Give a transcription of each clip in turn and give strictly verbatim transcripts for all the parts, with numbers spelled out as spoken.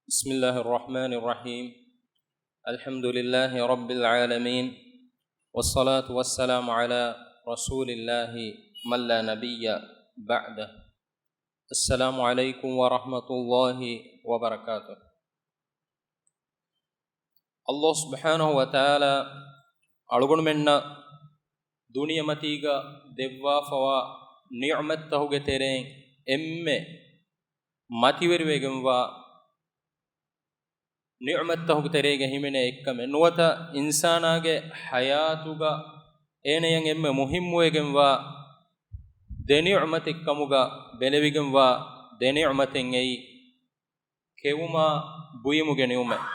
بسم الله الرحمن الرحيم. الحمد لله رب العالمين. والصلاة والسلام على رسول الله من لا نبي بعده. السلام عليكم ورحمة الله وبركاته. އައްލާހު ސުބްޙާނަހު ވަތަޢާލާ އަޅުގަނޑުމެންނަށް ދުނިޔެމަތީގަ ދެއްވާފަވާ ނިޢުމަތްތަހުގެ ތެރެއިން އެންމެ މަތިވެރިވެގެންވާ ނިޢުމަތްތަހުގެ ތެރޭގަ ހިމެނޭ އެއްކަމެއް. ނުވަތަ އިންސާނާގެ ޙަޔާތުގަ އޭނަޔަށް އެންމެ މުހިއްމުވެގެންވާ ދެ ނިޢުމަތެއްކަމުގަ ބެލެވިގެންވާ ދެ ނިޢުމަތެއް އެއީ ކެއުމާ ބުއިމުގެ ނިޢުމަތް.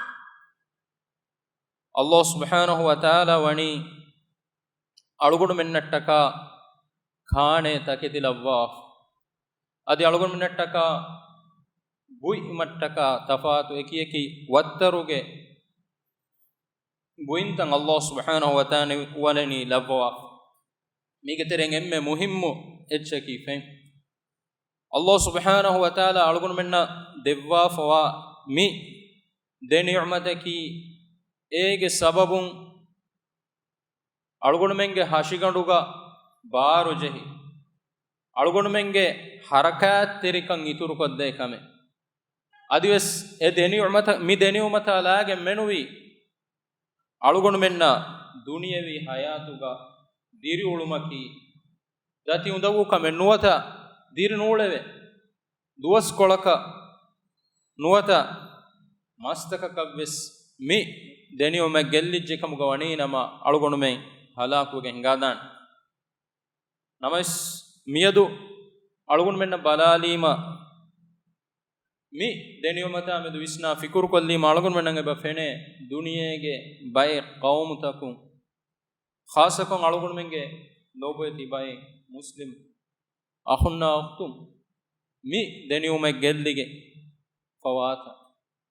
އައްލާހު ސުބްޙާނަހު ވަތަޢާލާ ވަނީ އަޅުގަނޑުމެންނަށްޓަކާ ކާނޭ ތަކެތި ލައްވާފަ. އަދި އަޅުގަނޑުމެންނަށްޓަކާ ބުއިމަށްޓަކާ ތަފާތު އެކިއެކި ވައްތަރުގެ ބުއިންތައް އައްލާހު ސުބްޙާނަހު ވަތަޢާލާ ވަނީ ލައްވަވާފަ. މީގެ ތެރެއިން އެންމެ މުހިއްމު އެއްޗަކީ ފެން. އައްލާހު ސުބްޙާނަހު ވަތަޢާލާ އަޅުގަނޑުމެންނަށް ދެއްވާފަވާ މި ދެ ނިޢުމަތަކީ އޭގެ ސަބަބުން އަޅުގަނޑުމެންގެ ހަށިގަނޑުގަ ބާރު ޖެހި، އަޅުގަނޑުމެންގެ ހަރަކާތްތެރިކަން އިތުރުކޮށްދޭ ކަމެއް. އަދިވެސް އެ ދެ ނިޢުމަތަށް، މި ދެ ނިޢުމަތާ ލާގެން މެނުވީ އަޅުގަނޑުމެންނަށް ދުނިޔެވީ ޙަޔާތުގަ ދިރިއުޅުމަކީ ދަތި އުނދަގޫ ކަމެއް ނުވަތަ ދިރި ނޫޅެވޭ ދުވަސްކޮޅަކަށް ނުވަތަ މަސްތަކަކަށްވެސް މި ދެ ނިޢުމަތް ގެއްލިއްޖެ ކަމުގަ ވަނީނަމަ އަޅުގަނޑުމެން ހަލާކުވެގެން ހިނގާދާނެ. ނަމަވެސް މިއަދު އަޅުގަނޑުމެންނަށް ބަލާލީމަ މި ދެ ނިޢުމަތާ މެދު ވިސްނާ ފިކުރުކޮށްލީމަ އަޅުގަނޑުމެންނަށް އެބަ ފެނޭ ދުނިޔޭގެ ބައެއް ޤައުމުތަކުން، ޚާއްޞަކޮށް އަޅުގަނޑުމެންގެ ލޯބިވެތި ބައެއް މުސްލިމް އަޚުންނާ އުޚްތުން މި ދެ ނިޢުމަތް ގެއްލިގެން ފަވާތަ،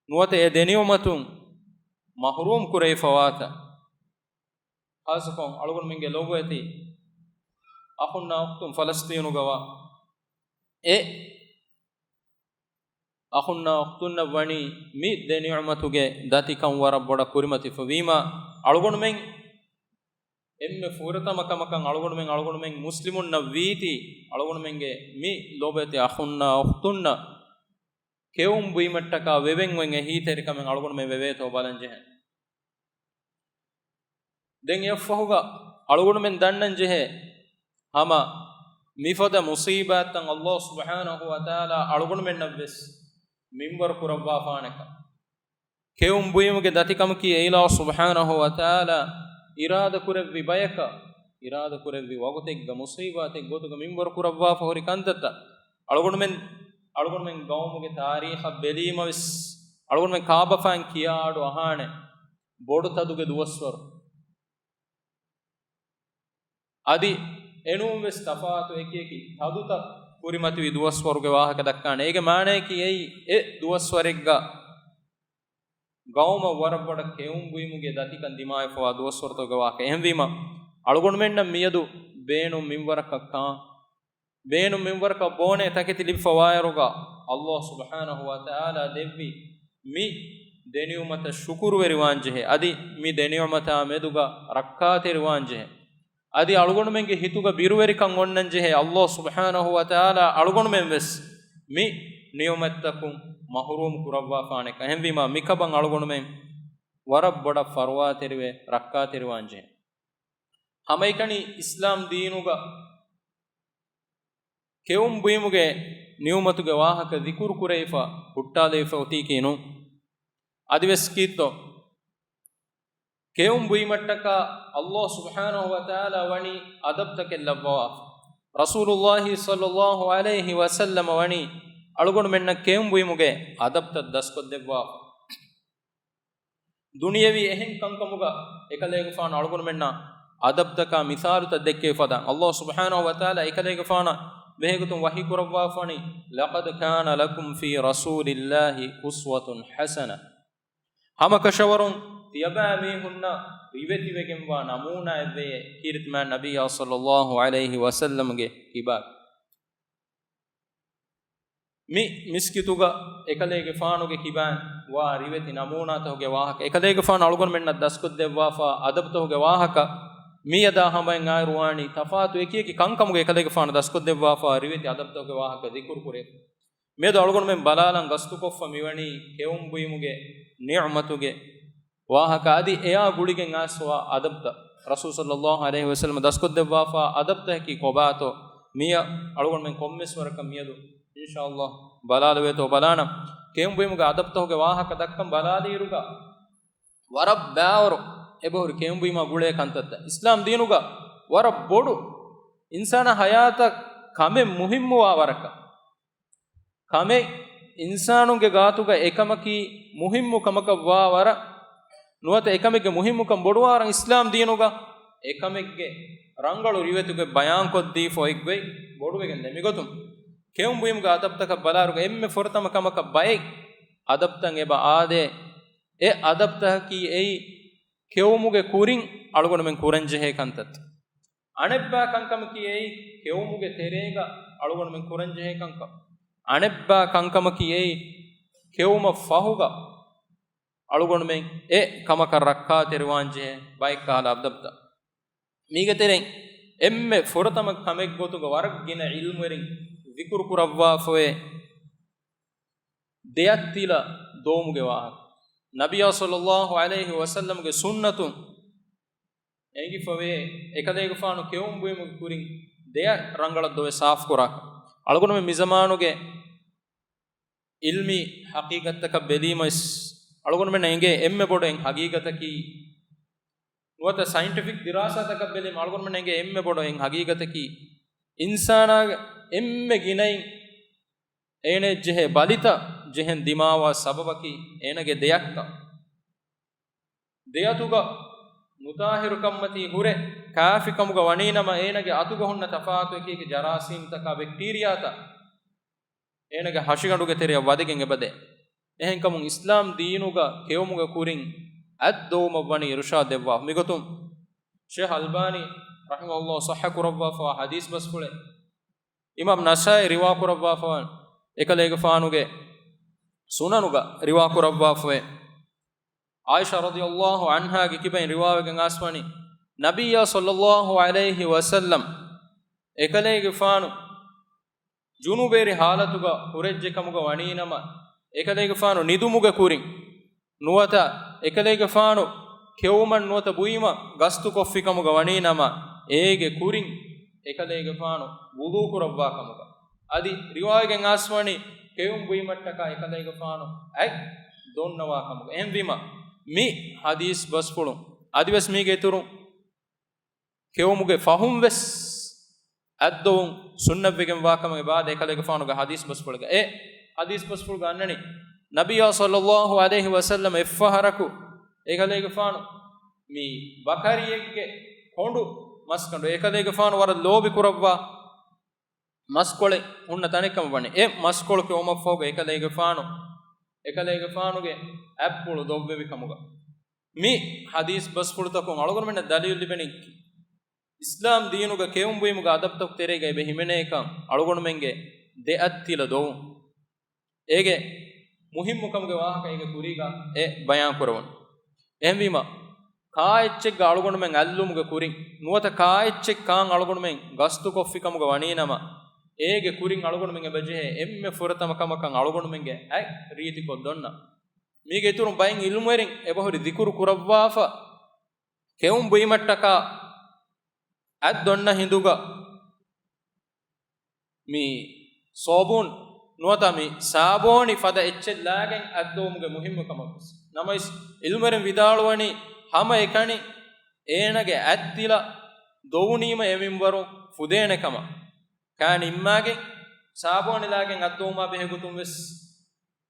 ނުވަތަ އެ ދެ ނިޢުމަތުން މަޙްރޫމް ކުރެވި ފަވާތަ، ޚާއްޞަކޮށް އަޅުގަނޑުމެންގެ ލޯބިވެތި އަޚުންނާ އުޚްތުން ފަލަސްޠީނުގަވާ އެ އަޚުންނާ އުޚްތުންނަށް ވަނީ މި ދެ ނިޢުމަތުގެ ދަތިކަން ވަރަށް ބޮޑަށް ކުރިމަތިފަ ވީމަ، އަޅުގަނޑުމެން އެންމެ ފުރަތަމަ ކަމަކަށް އަޅުގަނޑުމެން، އަޅުގަނޑުމެން މުސްލިމުންނަށް ވީތީ، އަޅުގަނޑުމެންގެ މި ލޯބިވެތި އަޚުންނާ އުޚްތުންނަށް ކެއުން ބުއިމަށްޓަކާ ވެވެން އޮތް އެހީތެރިކަމެއް އަޅުގަނޑުމެން ވެވޭތޯ ބަލަން ޖެހޭ. ދެން އެއަށްފަހުގަ އަޅުގަނޑުމެން ދަންނަން ޖެހޭ ހަމަ މިފަދަ މުޞީބާތްތައް އައްލާހު ސުބްޙާނަހު ވަތަޢާލާ އަޅުގަނޑުމެންނަށްވެސް މިންވަރު ކުރައްވާފާނެކަން. ކެއުން ބުއިމުގެ ދަތިކަމަކީ އެއިލާހު ސުބްޙާނަހު ވަތަޢާލާ އިރާދަ ކުރެއްވި ބަޔަކަށް، އިރާދަ ކުރެއްވި ވަގުތެއްގަ މުޞީބާތެއް ގޮތުގަ މިންވަރު ކުރައްވާފަ ހުރި ކަންތައްތައް. އަޅުގަނޑުމެން، އަޅުގަނޑުމެން ގައުމުގެ ތާރީޚަށް ބެލީމަވެސް، އަޅުގަނޑުމެން ކާބަފައިން ކިޔާ އަޑު އަހާނެ ބޮޑު ތަދުގެ ދުވަސްވަރު. އަދި އެނޫންވެސް ތަފާތު އެކިއެކި ތަދުތައް ކުރިމަތިވި ދުވަސްވަރުގެ ވާހަކަ ދައްކާނެ. އޭގެ މާނަޔަކީ އެއީ އެ ދުވަސްވަރެއްގަ ގައުމަށް ވަރަށް ބޮޑަށް ކެއުން ބުއިމުގެ ދަތިކަން ދިމާވެފަވާ ދުވަސްވަރުތަކުގެ ވާހަކަ. އެހެންވީމަ، އަޅުގަނޑުމެންނަށް މިއަދު ބޭނުން މިންވަރަކަށް ކާން، ބޭނުން މިންވަރަކަށް ބޯނޭ ތަކެތި ލިބިފަވާއިރުގަ، އައްލާހު ސުބްޙާނަހު ވަތަޢާލާ ދެއްވި މި ދެ ނިޢުމަތަށް ޝުކުރުވެރިވާން ޖެހޭ. އަދި މި ދެ ނިޢުމަތާ މެދުގަ ރައްކާތެރިވާން ޖެހޭ. އަދި އަޅުގަނޑުމެންގެ ހިތުގަ ބިރުވެރިކަން އޮންނަން ޖެހޭ، އައްލާހު ސުބްޙާނަހު ވަތަޢާލާ އަޅުގަނޑުމެން ވެސް މި ނިޢުމަތްތަކުން މަޙްރޫމް ކުރައްވާފާނެކަން. އެހެންވީމާ، މިކަމަށް އަޅުގަނޑުމެން ވަރަށް ބޮޑަށް ފަރުވާތެރިވެ، ރައްކާތެރިވާން ޖެހޭ. ހަމައެކަނި އިސްލާމް ދީނުގަ ކެއުން ބުއިމުގެ ނިޢުމަތުގެ ވާހަކަ ޛިކުރު ކުރެވިފަ، ހުއްޓާލެވިފަ އޮތީކީ ނޫން. އަދިވެސް ކީއްތޯ؟ ކެއުން ބުއިމަށްޓަކާ އައްލާހު ސުބްޙާނަހު ވަތަޢާލާ ވަނީ އަދަބްތަކެއް ލައްވަވާފަ. ރަސޫލުއްލާހި ޞައްލައްލާހު ޢަލައިހި ވަސައްލަމަ ވަނީ އަޅުގަނޑުމެންނަށް ކެއުން ބުއިމުގެ އަދަބްތައް ދަސްކޮށްދެއްވާފަ. ދުނިޔެވީ އެހެން ކަންކަމުގަ އެކަލޭގެފާނު އަޅުގަނޑުމެންނަށް އަދަބްތަކާ މިސާލުތައް ދެއްކެވި ފަދަ، އައްލާހު ސުބްޙާނަހު ވަތަޢާލާ އެކަލޭގެފާނަށް ބެހޭގޮތުން ވަޙީ ކުރައްވާފަނީ، "لقد كان لكم في رسول الله أسوة حسنة." ހަމަކަށަވަރުން ތިޔަބައިމީހުންނަށް ރިވެތިވެގެންވާ ނަމޫނާއެއްވެޔޭ ކީރިތި މާތް ނަބިއްޔާ ޞައްލައްލާހު ޢަލައިހި ވަސައްލަމްގެ ކިބާގަ. މި މިސްކިތުގަ އެކަލޭގެފާނުގެ ކިބާން ވާ ރިވެތި ނަމޫނާތަކުގެ ވާހަކަ، އެކަލޭގެފާނު އަޅުގަނޑުމެންނަށް ދަސްކޮށްދެއްވާފާ އަދަބުތަކުގެ ވާހަކަ، މިއަދާ ހަމައިން އާއިރުވާނީ ތަފާތު އެކިއެކި ކަންކަމުގެ އެކަލޭގެފާނު ދަސްކޮށްދެއްވާފާ ރިވެތި އަދަބުތަކުގެ ވާހަކަ ޛިކުރު ކުރޭ. މިއަދު އަޅުގަނޑުމެން ބަލާލަން ގަސްތުކޮށްފަ މިވަނީ ކެއުން ބުއިމުގެ ނިޢުމަތުގެ ވާހަކަ އަދި އެއާ ގުޅިގެން އައިސްފަވާ އަދަބުތައް، ރަސޫލު ޞައްލައްލާހު ޢަލައިހި ވަސައްލަމަ ދަސްކޮށްދެއްވާފާ އަދަބުތަކަކީ ކޮބާތޯ، މިއަށް އަޅުގަނޑުމެން ކޮންމެސް ވަރަކަށް މިއަދު އިންޝާﷲ ބަލާލެވޭތޯ ބަލާނަން. ކެއުން ބުއިމުގެ އަދަބުތަކުގެ ވާހަކަ ދައްކަން ބަލާލިއިރުގަ، ވަރަށް ބާވަރު އެބަހުރި ކެއުން ބުއިމާ ގުޅޭ ކަންތައްތައް. އިސްލާމް ދީނުގަ ވަރަށް ބޮޑު އިންސާނާ ހަޔާތަށް ކަމެއް މުހިއްމުވާ ވަރަކަށް، ކަމެއް އިންސާނުންގެ ގާތުގަ އެކަމަކީ މުހިއްމު ކަމަކަށް ވާ ވަރަށް، ނުވަތަ އެކަމެއްގެ މުހިއްމުކަން ބޮޑުވާ ވަރަށް އިސްލާމް ދީނުގަ އެކަމެއްގެ ރަނގަޅު ރިވެތުގެ ބަޔާންކޮށްދީފަ އޮތްގޮތް ބޮޑުވެގެން ދޭ. މިގޮތުން ކެއުން ބުއިމުގެ އަދަބުތަކަށް ބަލާއިރުގަ އެންމެ ފުރަތަމަ ކަމަކަށް ބައެއް އަދަބުތައް އެބަ އާދޭ. އެ އަދަބުތަކަކީ އެއީ ކެއުމުގެ ކުރިން އަޅުގަނޑުމެން ކުރަންޖެހޭ ކަންތައް. އަނެއްބާ ކަންކަމަކީ އެއީ ކެއުމުގެ ތެރޭގަ އަޅުގަނޑުމެން ކުރަންޖެހޭ ކަންކަން. އަނެއްބާ ކަންކަމަކީ އެއީ ކެއުމަށް ފަހުގަ އަޅުގަނޑުމެން އެ ކަމަކަށް ރައްކާތެރިވާންޖެހޭ ބައެއް ކަހަލަ އަދަބުތައް. މީގެ ތެރެއިން އެންމެ ފުރަތަމަ ކަމެއްގޮތުގަ ވަރަށް ގިނަ ޢިލްމުވެރިން ޛިކުރު ކުރައްވާފައި ދެއަތްތިލަ ދޮވުމުގެ ވާހަކަ. ނަބިއްޔާ ޞައްލައްލާހު ޢަލައިހި ވަސައްލަމްގެ ސުންނަތުން އެނގިފަވޭ، އެކަލޭގެފާނު ކެއުން ބުއިމުގެ ކުރިން ދެއަތް ރަނގަޅަށް ދޮވެ ސާފުކުރާކަށް. އަޅުގަނޑުމެން މިޒަމާނުގެ ޢިލްމީ ޙަޤީޤަތްތަކަށް ބެލީމަވެސް، އަޅުގަނޑުމެންނަށް އެނގޭ އެންމެ ބޮޑު އެއް ޙަޤީޤަތަކީ، ނުވަތަ ސައިންޓިފިކް ދިރާސާތަކަށް ބެލީމަ އަޅުގަނޑުމެންނަށް އެނގޭ އެންމެ ބޮޑު އެއް ޙަޤީޤަތަކީ، އިންސާނާގެ އެންމެ ގިނައިން އޭނައަށް ޖެހޭ ބަލިތައް ޖެހެން ދިމާވާ ސަބަބަކީ އޭނަގެ ދެއަތްކަން. ދެއަތުގަ ނުޠާހިރުކަންމަތީ ހުރެ ކާފިކަމުގަ ވަނީނަމަ، އޭނަގެ އަތުގަ ހުންނަ ތަފާތު އެކި އެކި ޖަރާސީމްތަކާ ބެކްޓީރިއާތައް އޭނަގެ ހަށިގަނޑުގެ ތެރެއަށް ވަދެގެން އެބަދޭ. އެހެންކަމުން އިސްލާމް ދީނުގަ ކެއުމުގެ ކުރިން އަތް ދޮވުމަށް ވަނީ އިރުޝާދު ދެއްވާ. މިގޮތުން ޝޭޚް އަލްބާނީ ރަޙިމަހުﷲ ޞައްޙަ ކުރައްވާފަވާ ޙަދީޘް ބަސްފުޅެއް، އިމާމް ނަސާއީ ރިވާ ކުރައްވާފަވާން، އެކަލޭގެފާނުގެ ސުނަނުގަ ރިވާ ކުރައްވާފަވޭ. ޢާއިޝާ ރަޟިޔަﷲ ޢަންހާގެ ކިބައިން ރިވާވެގެން އައިސްވަނީ، ނަބިއްޔާ ޞައްލައްލާހު ޢަލައިހި ވަސައްލަމް އެކަލޭގެފާނު ޖުނުބޭރި ޙާލަތުގަ ހުރެއްޖެ ކަމުގަ ވަނީނަމަ، އެކަލޭގެފާނު ނިދުމުގެ ކުރިން، ނުވަތަ އެކަލޭގެފާނު ކެއުމަށް ނުވަތަ ބުއިމަށް ގަސްތުކޮށްފި ކަމުގަ ވަނީނަމަ، އޭގެ ކުރިން އެކަލޭގެފާނު ވުޟޫ ކުރައްވާ ކަމުގަ. އަދި ރިވާވެގެން އައިސްވަނީ ކެއުން ބުއިމަށްޓަކާ އެކަލޭގެފާނު އަތް ދޮންނަވާ ކަމުގަ. އެހެންވީމަ، މި ޙަދީޘް ބަސްފުޅުން އަދިވެސް މީގެ އިތުރުން ކެއުމުގެ ފަހުން ވެސް އަތްދޮވުން ސުންނަތްވެގެން ވާކަމަށް އެބައާދޭ އެކަލޭގެފާނުގެ ޙަދީޘް ބަސްފުޅެއްގަ. އެ ޙަދީޘް ބަސްފުޅުގަ އަންނަނީ، ނަބިއްޔާ ޞައްލައްލާހު ޢަލައިހި ވަސައްލަމް އެއްފަހަރަކު އެކަލޭގެފާނު މި ބަކަރިއެއްގެ ކޮނޑު މަސްގަނޑު އެކަލޭގެފާނު ވަރަށް ލޯބި ކުރައްވާ މަސްކޮޅެއް ހުންނަ ތަނެއް ކަމަށް ވަނީ. އެ މަސްކޮޅު ކެއުމަށްފަހުގަ އެކަލޭގެފާނު، އެކަލޭގެފާނުގެ އަތްޕުޅު ދޮށްވެވި ކަމުގަ. މި ޙަދީޘް ބަސްފުޅުތަކުން އަޅުގަނޑުމެންނަށް ދަލީލު ލިބެނީ، އިސްލާމް ދީނުގަ ކެއުން ބުއިމުގެ އަދަބުތަކު ތެރޭގަ އެބަ ހިމެނޭކަން އަޅުގަނޑުމެންގެ ދެއަތް ތިލަ ދޮވުން. އޭގެ މުހިއްމުކަމުގެ ވާހަކަ އޭގެ ކުރީގަ އެ ބަޔާން ކުރެވުނު. އެހެންވީމަ، ކާ އެއްޗެއްގަ އަޅުގަނޑުމެން އަތްލުމުގެ ކުރިން، ނުވަތަ ކާ އެއްޗެއް ކާން އަޅުގަނޑުމެން ގަސްތުކޮށްފި ކަމުގަ ވަނީނަމަ، އޭގެ ކުރިން އަޅުގަނޑުމެން އެބަޖެހޭ އެންމެ ފުރަތަމަ ކަމަކަށް އަޅުގަނޑުމެންގެ އަތް ރީތިކޮށް ދޮންނަ. މީގެ އިތުރުން ބައެއް ޢިލްމުވެރިން އެބަހުރި ޛިކުރު ކުރައްވާފަ، ކެއުން ބުއިމަށްޓަކާ އަތް ދޮންނަ ހިނދުގަ މި ޞާބޫން ނުވަތަ މި ސާބޯނި ފަދަ އެއްޗެއް ލާގެން އަތް ދޮވުމުގެ މުހިއްމު ކަމަށް ވެސް. ނަމަވެސް، ޢިލްމުވެރިން ވިދާޅުވަނީ، ހަމައެކަނި އޭނަގެ އަތް ތިލަ ދޮވުނީމަ އެ މިންވަރު ފުދޭނެ ކަމަށް. ކާ ނިންމާގެން ސާބޯނި ލާގެން އަތް ދޮވުމާ ބެހޭ ގޮތުން ވެސް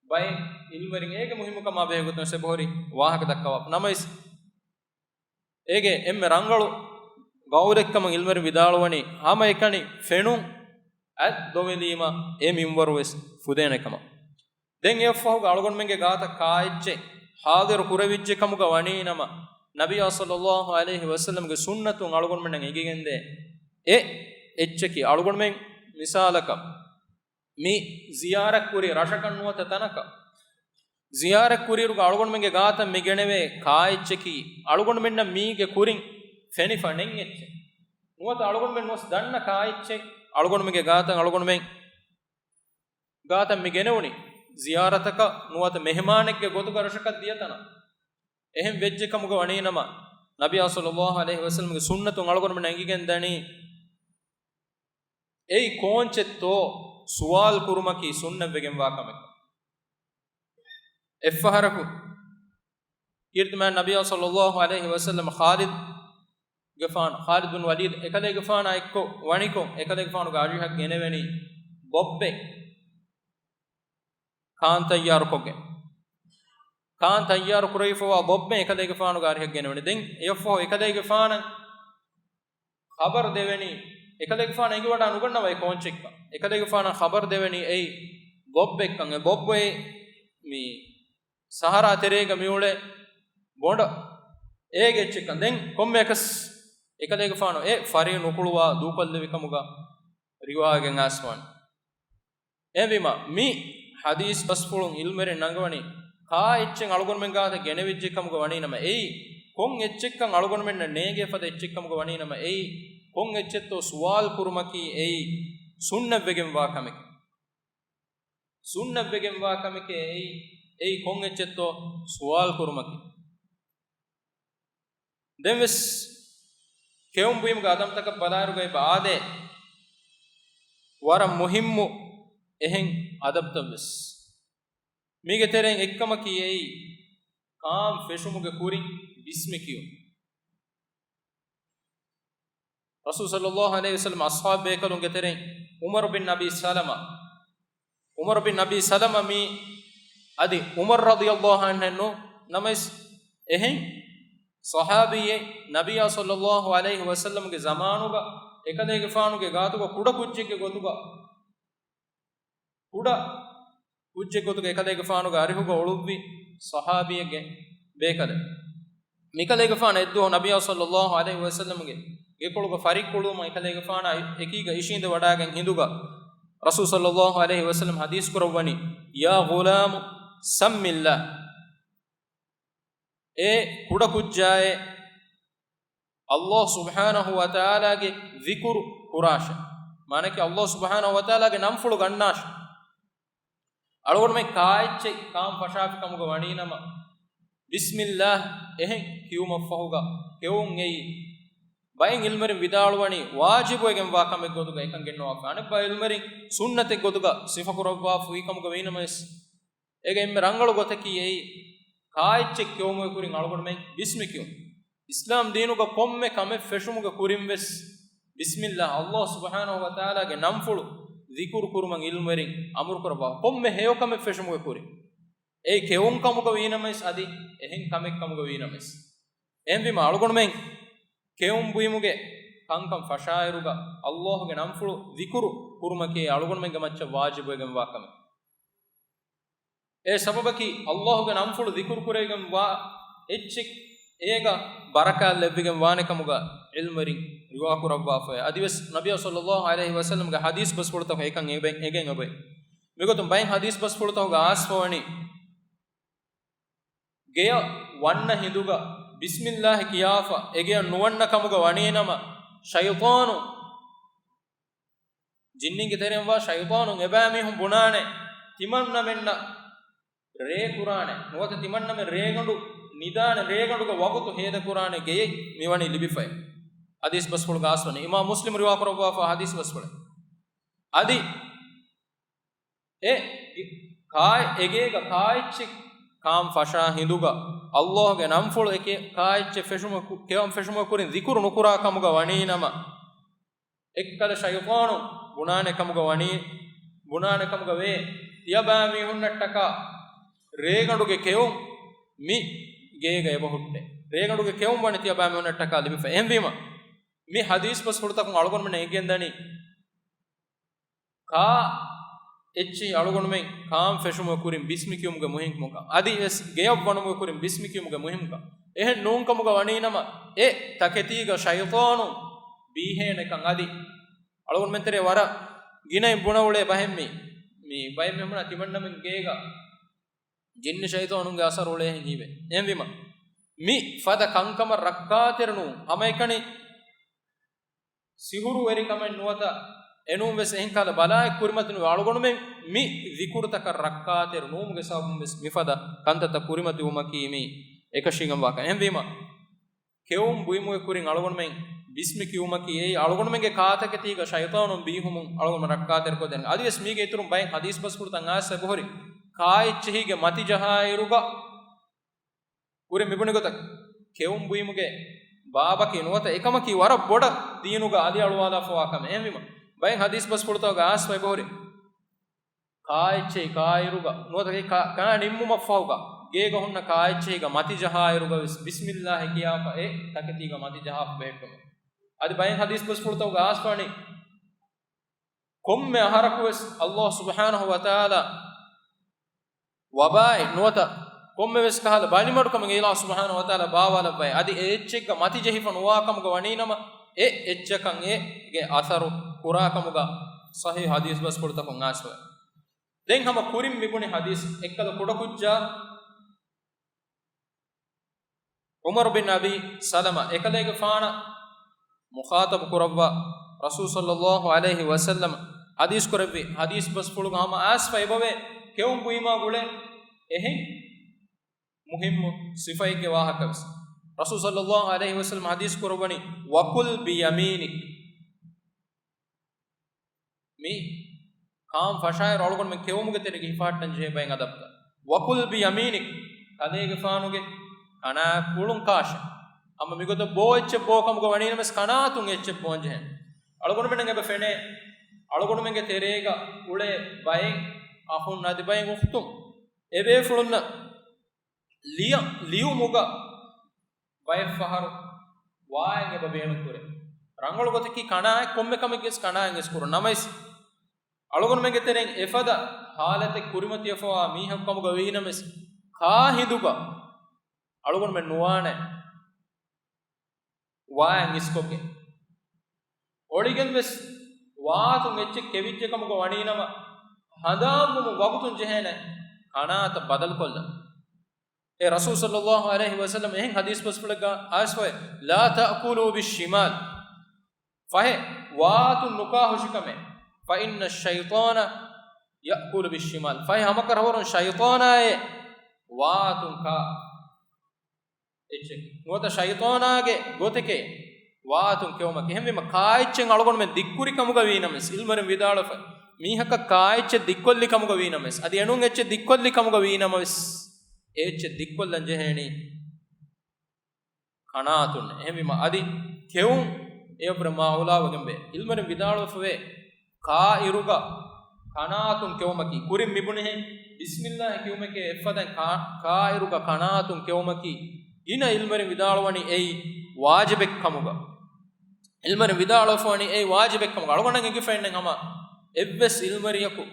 ބައެއް ޢިލްމުވެރިން އޭގެ މުހިއްމުކަމާ ބެހޭ ގޮތުން ވެސް އެބަހުރި ވާހަކަ ދައްކަވާފަ. ނަމަވެސް، އޭގެ އެންމެ ރަނގަޅު ގައުލެއްކަމަށް ޢިލްމުވެރިން ވިދާޅުވަނީ، ހަމައެކަނި ފެނުން އަތް ދޮވެލީމަ އެ މިންވަރު ވެސް ފުދޭނެ ކަމަށް. ދެން އެއަށްފަހުގަ އަޅުގަނޑުމެންގެ ގާތަށް ކާއެއްޗެއް ޙާޟިރު ކުރެވިއްޖެ ކަމުގަ ވަނީނަމަ، ނަބިއްޔާ ޞައްލައްލާހު ޢަލައިހި ވަސައްލަމްގެ ސުންނަތުން އަޅުގަނޑުމެންނަށް އެނގިގެންދޭ އެ އެއްޗަކީ، އަޅުގަނޑުމެން މިސާލަކަށް މި ޒިޔާރަތް ކުރި ރަށަކަށް ނުވަތަ ތަނަކަށް ޒިޔާރަތް ކުރިއިރުގަ އަޅުގަނޑުމެންގެ ގާތަށް މި ގެނެވޭ ކާއެއްޗަކީ، އަޅުގަނޑުމެންނަށް މީގެ ކުރިން ފެނިފަ ނެތް އެއްޗެއް. ނުވަތަ އަޅުގަނޑުމެން ނުވެސް ދަންނަ ކާއެއްޗެއް އަޅުގަނޑުމެންގެ ގާތަށް އަޅުގަނޑުމެން ގާތަށް މި ގެނެވުނީ ޒިޔާރަތަކަށް ނުވަތަ މެހެމާނެއްގެ ގޮތުގަ ރަށަކަށް ދިޔަ ތަނަށް. އެހެން ވެއްޖެ ކަމުގަ ވަނީ ނަމަ، ނަބިއްޔާ ޞައްލައްލާހު ޢަލައިހި ވަސައްލަމްގެ ސުންނަތުން އަޅުގަނޑުމެންނަށް އެނގިގެން ދަނީ، އެއީ ކޯންޗެއްތޯ ސުވާލު ކުރުމަކީ ސުންނަތްވެގެންވާ ކަމެއް. އެއްފަހަރަކު ކީރިތި މާތް ނަބިއްޔާ ޞައްލައްލާހު ޢަލައިހި ވަސައްލަމަ ޚާލިދު ގެފާނު، ޚާލިދު ބިން ވަލީދު އެކަލޭގެފާނާ އެއްކޮށް ވަނިކޮށް، އެކަލޭގެފާނުގެ އަރިހަށް ގެނެވެނީ ބޮއްބެއް ކާން ތައްޔާރުކޮށްގެން. ކާން ތައްޔާރު ކުރެވިފަވާ ބޮއްބެއް އެކަލޭގެފާނުގެ އަރިހަށް ގެނެވެނީ. ދެން އެއަށްފަހު އެކަލޭގެފާނަށް ޚަބަރު ދެވެނީ، އެކަލޭގެފާނަށް އެނގިވަޑާ ނުގަންނަވައި ކޯންޗެއްކަން. އެކަލޭގެފާނަށް ޚަބަރު ދެވެނީ އެއީ ބޮއްބެއްކަން. އެ ބޮއްބެއް މި ސަހަރާ ތެރޭގަ މިއުޅޭ ބޮނޑަ އޭގެ އެއްޗެއްކަން. ދެން ކޮންމެއަކަސް އެކަލޭގެފާނު އެ ފަރި ނުކުޅުވާ ދޫކޮށްލެވި ކަމުގަ ރިވާވެގެން އައިސްފާނެ. އެހެންވީމަ، މި ޙަދީޘް ބަސްފުޅުން ޢިލްމުވެރިން ނަންގަވަނީ، ކާ އެއްޗެއް އަޅުގަނޑުމެން ގާތަށް ގެނެވިއްޖެ ކަމުގަ ވަނީ ނަމަ އެއީ، ކޮން އެއްޗެއްކަން އަޅުގަނޑުމެންނަށް ނޭނގޭ ފަދަ އެއްޗެއް ކަމުގަ ވަނީ ނަމަ އެއީ، ކޮން އެއްޗެއްތޯ ސުވާލު ކުރުމަކީ އެއީ ސުންނަތްވެގެންވާ ކަމެކޭ. ސުންނަތްވެގެންވާ ކަމެކޭ އެއީ، އެއީ ކޮން އެއްޗެއްތޯ ސުވާލު ކުރުމަކީ. ދެންވެސް ކެއުން ބުއިމުގެ އަދަބުތަކަށް ބަލާއިރުގައި އާދޭ، ވަރަށް މުހިއްމު އެހެން އަދަބުތައްވެސް. މީގެ ތެރެއިން އެއްކަމަކީ އެއީ، ކާން ފެށުމުގެ ކުރިން ބިސްމި ކިޔުން. ރަސޫލު ޞައްލައްލާހު ޢަލައިހި ވަސައްލަމަ އަޞްޙާބު ބޭކަލުންގެ ތެރެއިން ޢުމަރު ބިން އަބީ ސަލަމަ، ޢުމަރު ބިން އަބީ ސަލަމަ މީ އަދި ޢުމަރު ރަޟިޔައްލާހު ޢަންހު ނޫން، ނަމަވެސް އެހެން ޞަޙާބީއެއް ނަބިއްޔާ ޞައްލައްލާހު ޢަލައިހި ވަސައްލަމްގެ ޒަމާނުގަ އެކަލޭގެފާނުގެ ގާތުގަ ކުޑަ ކުއްޖެއްގެ ގޮތުގަ ކުޑަ ކުއްޖެއް ގޮތުގަ އެކަލޭގެފާނުގެ އަރިހުގަ އުޅުއްވި ޞަޙާބީއެއްގެ ބޭކަލެއް. މިކަލޭގެފާނު އެއްދުވަހު ނަބިއްޔާ ޞައްލައްލާހު ޢަލައިހި ވަސައްލަމްގެ ގެކޮޅުގަ ފަރިއްކުޅުވުމަށް އެކަލޭގެފާނާ އެކީގަ އިށީނދެ ވަޑާގެން ހިނދުގަ ރަސޫލު ޞައްލައްލާހު ޢަލައިހި ވަސައްލަމް ޙަދީޘް ކުރައްވަނީ، "يا غلام سم الله." އޭ ކުޑަ ކުއްޖާއޭ، ﷲ ސުބްޙާނަހު ވަތަޢާލާގެ ޛިކުރު ކުރާށޭ. މާނައަކީ ﷲ ސުބްޙާނަހު ވަތަޢާލާގެ ނަންފުޅު ގަންނާށޭ. އަޅުގަނޑުމެން ކާއެއްޗެއް ކާން ފަށާފި ކަމުގަ ވަނީ ނަމަ، ބިސްމިއްލާހް އެހެން ކިޔުމަށްފަހުގަ ކެއުން އެއީ، ބައެއް ޢިލްމުވެރިން ވިދާޅުވަނީ ވާޖިބުވެގެންވާ ކަމެއް ގޮތުގަ އެކަން ގެންނަވާފަ. އަނެއް ބައެއް ޢިލްމުވެރިން ސުންނަތެއް ގޮތުގަ ސިފަކުރައްވާފައި ކަމުގަ ވީނަމަވެސް، އޭގެ އެންމެ ރަނގަޅު ގޮތަކީ އެއީ، ކާއެއްޗެއް ކެއުމުގެ ކުރިން އަޅުގަނޑުމެން ބިސްމި ކިޔުން. އިސްލާމް ދީނުގަ ކޮންމެ ކަމެއް ފެށުމުގެ ކުރިން ވެސް، ބިސްމިއްލާހް، ﷲ ސުބްޙާނަހު ވަތަޢާލާގެ ނަންފުޅު ޛިކުރު ކުރުމަށް ޢިލްމުވެރިން އަމުރު ކުރައްވާ. ކޮންމެ ހެޔޮ ކަމެއް ފެށުމުގެ ކުރިން. އެއީ ކެއުން ކަމުގަ ވީނަމަވެސް އަދި އެހެން ކަމެއް ކަމުގަ ވީނަމަވެސް. އެހެންވީމަ އަޅުގަނޑުމެން ކެއުން ބުއިމުގެ ކަންކަން ފަށާއިރުގަ، ﷲގެ ނަންފުޅު ޛިކުރު ކުރުމަކީ އަޅުގަނޑުމެންގެ މައްޗަށް ވާޖިބުވެގެންވާ ކަމެއް. އެ ސަބަބަކީ، ﷲގެ ނަންފުޅު ޛިކުރު ކުރެވިގެން ވާ އެއްޗެއް އޭގަ ބަރަކާތް ލެއްވިގެން ވާނެ ކަމުގަ ޢިލްމުވެރިން ރިވާކުރައްވާފައި. އަދިވެސް ނަބިއްޔާ ޞައްލައްލާހު ޢަލައިހި ވަސައްލަމްގެ ޙަދީޘް ބަސްފުޅުތަކުން އެކަން އެބަ-، އެނގެން އެބައި. މިގޮތުން ބައެއް ޙަދީޘް ބަސްފުޅުތަކުގަ އައިސްފަވަނީ، ގެޔަށް ވަންނަ ހިނދުގަ ބިސްމިއްލާހި ކިޔާފަ އެގެޔަށް ނުވަންނަ ކަމުގަ ވަނީނަމަ، ޝައިޠާނު، ޖިންނިންގެ ތެރެއިންވާ ޝައިޠާނުން އެބައިމީހުން ބުނާނެ، ތިމަންނަމެންނަށް ރޭ ކުރާނެ، ނުވަތަ ތިމަންނަމެން ރޭގަނޑު ނިދާނެ، ރޭގަނޑުގެ ވަގުތު ހޭދަކުރާނެ ގެޔެއް މިވަނީ ލިބިފައި. ޙަދީޘް ބަސްފުޅުގަ އައިސްފަވަނީ، އިމާމް މުސްލިމް ރިވާކުރައްވާފަ ޙަދީޘް ބަސްފުޅެއް. އަދި އެ ކާ-، އެގޭގަ ކާއެއްޗެއް ކާން ފަށާ ހިނދުގަ، ﷲގެ ނަންފުޅު އެކޭ ކާއެއްޗެއް ފެށުމަކު-، ކެއުން ފެށުމަކުރިން ޛިކުރު ނުކުރާ ކަމުގަ ވަނީނަމަ، އެއްކަލަ ޝައިޠާނު ބުނާނެ ކަމުގަ ވަނީ، ބުނާނެ ކަމުގަ ވޭ، ތިޔަބައިމީހުންނަށްޓަކާ ރޭގަނޑުގެ ކެއުން މި ގޭގަ އެބަހުއްޓޭ. ރޭގަނޑުގެ ކެއުން ވަނީ ތިޔަބައިމީހުންނަށްޓަކާ ލިބިފަ. އެހެންވީމަ، މި ޙަދީޘް ބަސްފުޅުތަކުން އަޅުގަނޑުމެން އެނގިގެންދަނީ، ކާ އެއްޗެހި އަޅުގަނޑުމެން ކާން ފެށުމުގެ ކުރިން ބިސްމި ކިޔުމުގެ މުހިންމުކަން. އަދިވެސް ގެޔަށް ވަނުމުގެ ކުރިން ބިސްމި ކިޔުމުގެ މުހިންމުކަން. އެހެން ނޫންކަމުގަ ވަނީނަމަ، އެ ތަކެތީގަ ޝައިޠާނު ބީހޭނެކަން އަދި އަޅުގަނޑުމެން ތެރޭ ވަރަށް ގިނައިން ބުނައުޅޭ ބަހެއް މީ. މި ބައެއް މީހުންނަށް ތިމަންނަމެން ގޭގަ ޖިންނި ޝައިޠާނުންގެ އަސަރު އުޅޭހެން ހީވޭ. އެހެންވީމަ، މި ފަދަ ކަންކަމަށް ރައްކާތެރި ނޫން. ހަމައެކަނި ސިހުރުވެރިކަމެއް ނުވަތަ އެނޫން ވެސް އެހެން ކަހަލަ ބަލާއެއް ކުރިމަތި ނުވޭ. އަޅުގަނޑުމެން މި ޒިކުރުތަކަށް ރައްކާތެރި ނުވުމުގެ ސަބަބުން ވެސް މިފަދަ ކަންތައްތައް ކުރިމަތިވުމަކީ މި އެކަށީގެންވާކަން. އެހެންވީމަ، ކެއުން ބުއިމުގެ ކުރިން އަޅުގަނޑުމެން ބިސްމި ކިޔުމަކީ އެއީ އަޅުގަނޑުމެންގެ ކާތަކެތީގަ ޝައިޠާނުން ބީހުމުން އަޅުގަނޑު ރައްކާތެރިކޮށްދޭނެ. އަދިވެސް މީގެ އިތުރުން ބައެއް ޙަދީޘް ބަސްފުޅުތައް އައިސްފަ އެބަހުރި، ކާއެއްޗެހީގެ މަތި ޖަހާއިރުގަ ކުރިން މިބުނި ގޮތަށް ކެއުން ބުއިމުގެ ބާބަކީ ނުވަތަ އެކަމަކީ ވަރަށް ބޮޑަށް ދީނުގަ އަލިއަޅުވާލާފަވާ ކަމެއް. އެހެންވީމަ، ބައެއް ޙަދީޘް ބަސްފުޅުތަކުގަ އައިސްފަ އެބަހުރި، ކާއެއްޗެހި ކާއިރުގަ ނުވަތަ ކާ، ކާ ނިންމުމަށްފަހުގަ ގޭގަ ހުންނަ ކާއެއްޗެހީގަ މަތި ޖަހާއިރުގަ ވެސް ބިސްމިއްލާހި ކިޔާފަ އެ ތަކެތީގަ މަތި ޖަހާފަ ބެހެއްޓުމެއް. އަދި ބައެއް ޙަދީޘް ބަސްފުޅުތަކުގަ އައިސްފަވަނީ، ކޮންމެ އަހަރަކުވެސް ﷲ ސުބްޙާނަހޫ ވަތަޢާލާ ވަބާއެއް ނުވަތަ ކޮންމެވެސް ކަހަލަ ބަލިމަޑުކަމެއް އިލާހު ސުބްޙާނަހޫ ވަތަޢާލާ ބާވާލައްވައި، އަދި އެ އެއްޗެއްގަ މަތިޖެހިފަ ނުވާ ކަމުގަ ވަނީނަމަ، އެ އެއްޗަކަށް އޭގެ އަސަރު ކުރާ ކަމުގަ ޞަޙީޙު ޙަދީޘް ބަސްފުޅުތަކުން އައިސްފަވޭ. ދެން ހަމަ ކުރިން މިބުނި ޙަދީޘް އެއްކަލަ ކުޑަކުއްޖާ ޢުމަރު ބިން އަބީ ސަލަމާ އެކަލޭގެފާނަށް މުޚާޠަބު ކުރައްވާ، ރަސޫލު ޞައްލައްލާހު ޢަލައިހި ވަސައްލަމަ ޙަދީޘް ކުރެއްވި ޙަދީޘް ބަސްފުޅުގަ ހަމަ އައިސްފަ އެބަވޭ، ކެއުން ބުއިމާ ގުޅޭ އެހެން މުހިއްމު ސިފައެއްގެ ވާހަކަވެސް. ރަސޫލު ޞައްލައްލާހު ޢަލައިހި ވަސައްލަމަ ޙަދީޘް ކުރައްވަނީ، "وَكُلْ بِيَمِينِكَ." މި ކާން ފަށާއިރު އަޅުގަނޑުމެން ކެއުމުގެ ތެރޭގަ ހިފަހައްޓަން ޖެހޭ ބައެއް އަދަބުތައް. "وَكُلْ بِيَمِينِكَ." ކަލޭގެފާނުގެ ކަނާ ކުޅުން ކާށެ. ހަމަ މިގޮތަށް ބޯ އެއްޗެއް ބޯ ކަމުގަ ވަނީނަމަވެސް ކަނާތުން އެއްޗެއް ބޯން ޖެހޭނެ. އަޅުގަނޑުމެންނަށް އެބަ ފެނޭ، އަޅުގަނޑުމެންގެ ތެރޭގަ އުޅޭ ބައެއް އަޚުން އަދި ބައެއް އުޚްތުން އެބޭފުޅުންނަށް ލިޔަ، ލިޔުމުގަ ބައެއް ފަހަރު ވާއެއް އެބަ ބޭނުންކުރޭ. ރަނގަޅު ގޮތަކީ ކަނާއެއް ކޮންމެ ކަމެއްގެސް ކަނާއެއް އިސްކުރުން. ނަމަވެސް، އަޅުގަނޑުމެންގެ ތެރެއިން އެފަދަ ހާލަތެއް ކުރިމަތިވެފަވާ މީހަކު ކަމުގަ ވީނަމަވެސް، ކާ ހިނދުގަ އަޅުގަނޑުމެން ނުވާނެ ވާއެއް އިސްކޮށްގެން. އޮޅިގެން ވެސް ވާތުން އެއްޗެއް ކެވިއްޖެ ކަމުގަ ވަނީނަމަ، ހަނދާންވުމުން ވަގުތުން ޖެހޭނެ ކަނާތައް ބަދަލުކޮށްލަން. އެ ރަސޫލު ޞައްލައްލާހު ޢަލައިހި ވަސައްލަމަ އެހެން ޙަދީޘް ބަސްފުޅެއްގަ އައިސްފަވޭ، "لَا تَأْكُلُوا بِالشِّمَالِ، ފަހެ ވާތުން ނުކާ ހުށިކަމެއް، فَإِنَّ الشَّيْطَانَ يَأْكُلُ بِالشِّمَالِ، ފަހެ ހަމަކަށަވަރުން ޝައިޠާނާއޭ ވާތުން ކާ." އެއްޗެއް ނުވަތަ ޝައިޠާނާގެ ގޮތެކޭ ވާތުން ކެއުމަކީ. އެހެންވީމަ، ކާއެއްޗެއް އަޅުގަނޑުމެން ދިއްކުރި ކަމުގަ ވީނަމަވެސް، ޢިލްމުވެރިން ވިދާޅުވެފަ، މީހަކަށް ކާއެއްޗެއް ދިއްކޮށްލި ކަމުގަ ވީނަމަވެސް، އަދި އެނޫން އެއްޗެއް ދިއްކޮށްލި ކަމުގަ ވީނަމަވެސް، އެ އެއްޗެއް ދިއްކޮށްލަން ޖެހޭނީ ކަނާތުން. އެހެންވީމަ، އަދި ކެއުން އެއަށްވުރެ މާއުލާވެގެންވޭ. ޢިލްމުވެރިން ވިދާޅުވެފަވޭ، ކާއިރުގަ ކަނާތުން ކެއުމަކީ، ކުރިން މިބުނިހެން، ބިސްމިއްލާހި ކިޔުމެކޭ އެއްފަދައިން ކާ، ކާއިރުގަ ކަނާތުން ކެއުމަކީ، ގިނަ ޢިލްމުވެރިން ވިދާޅުވަނީ އެއީ ވާޖިބެއް ކަމުގަ. ޢިލްމުވެރިން ވިދާޅުވެފަވަނީ އެއީ ވާޖިބެއް ކަމުގަ. އަޅުގަނޑަށް އެނގިފައެއްނެތް ހަމަ އެއްވެސް ޢިލްމުވެރިޔަކު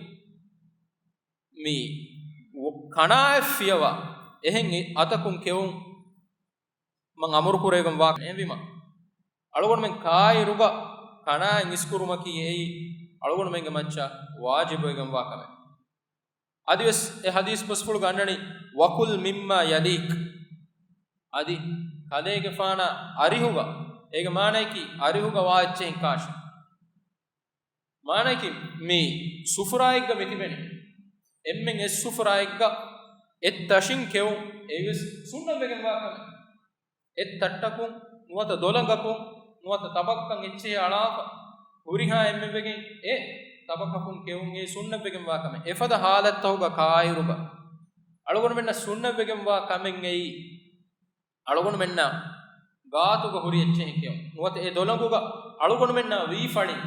މި ކަނާތް ފިޔަވާ އެހެން އަތަކުން ކެއުން މަން އަމުރު ކުރެވިގެން ވާ. އެހެންވީމަ، އަޅުގަނޑުމެން ކާއިރުގަ ކަނާތް އިސްކުރުމަކީ އެއީ އަޅުގަނޑުމެންގެ މައްޗަށް ވާޖިބުވެގެން ވާ ކަމެއް. އަދިވެސް އެ ޙަދީޘް ބަސްފުޅުގަ އަންނަނީ، "وَكُلْ مِمَّا يَلِيكَ." އަދި ކަލޭގެފާނާ އަރިހުގަ، އޭގެ މާނައަކީ އަރިހުގަ ވާ އެއްޗެހިން ކާށެ. މާނައަކީ މި ސުފުރާއެއްގަ މިތިބެނީ، އެންމެން އެއް ސުފުރާއެއްގަ އެއް ތަށިން ކެއުން އެއީވެސް ސުންނަތްވެގެންވާ ކަމެއް. އެއް ތައްޓަކުން ނުވަތަ ދޮލަނގަކުން ނުވަތަ ތަބައްކަން އެއްޗެހި އަޅާފަ ހުރިހާ އެންމެންވެގެން އެ ތަބަކަކުން ކެއުން އެއީ ސުންނަތްވެގެންވާ ކަމެއް. އެފަދަ ޙާލަތްތަކުގަ ކާއިރުގަ އަޅުގަނޑުމެންނަށް ސުންނަތްވެގެންވާ ކަމެއް އެއީ، އަޅުގަނޑުމެންނާ ގާތުގަ ހުރި އެއްޗެހި ކެއުން ނުވަތަ އެ ދޮލަނގުގަ އަޅުގަނޑުމެންނާ ވީ ފަޅިން،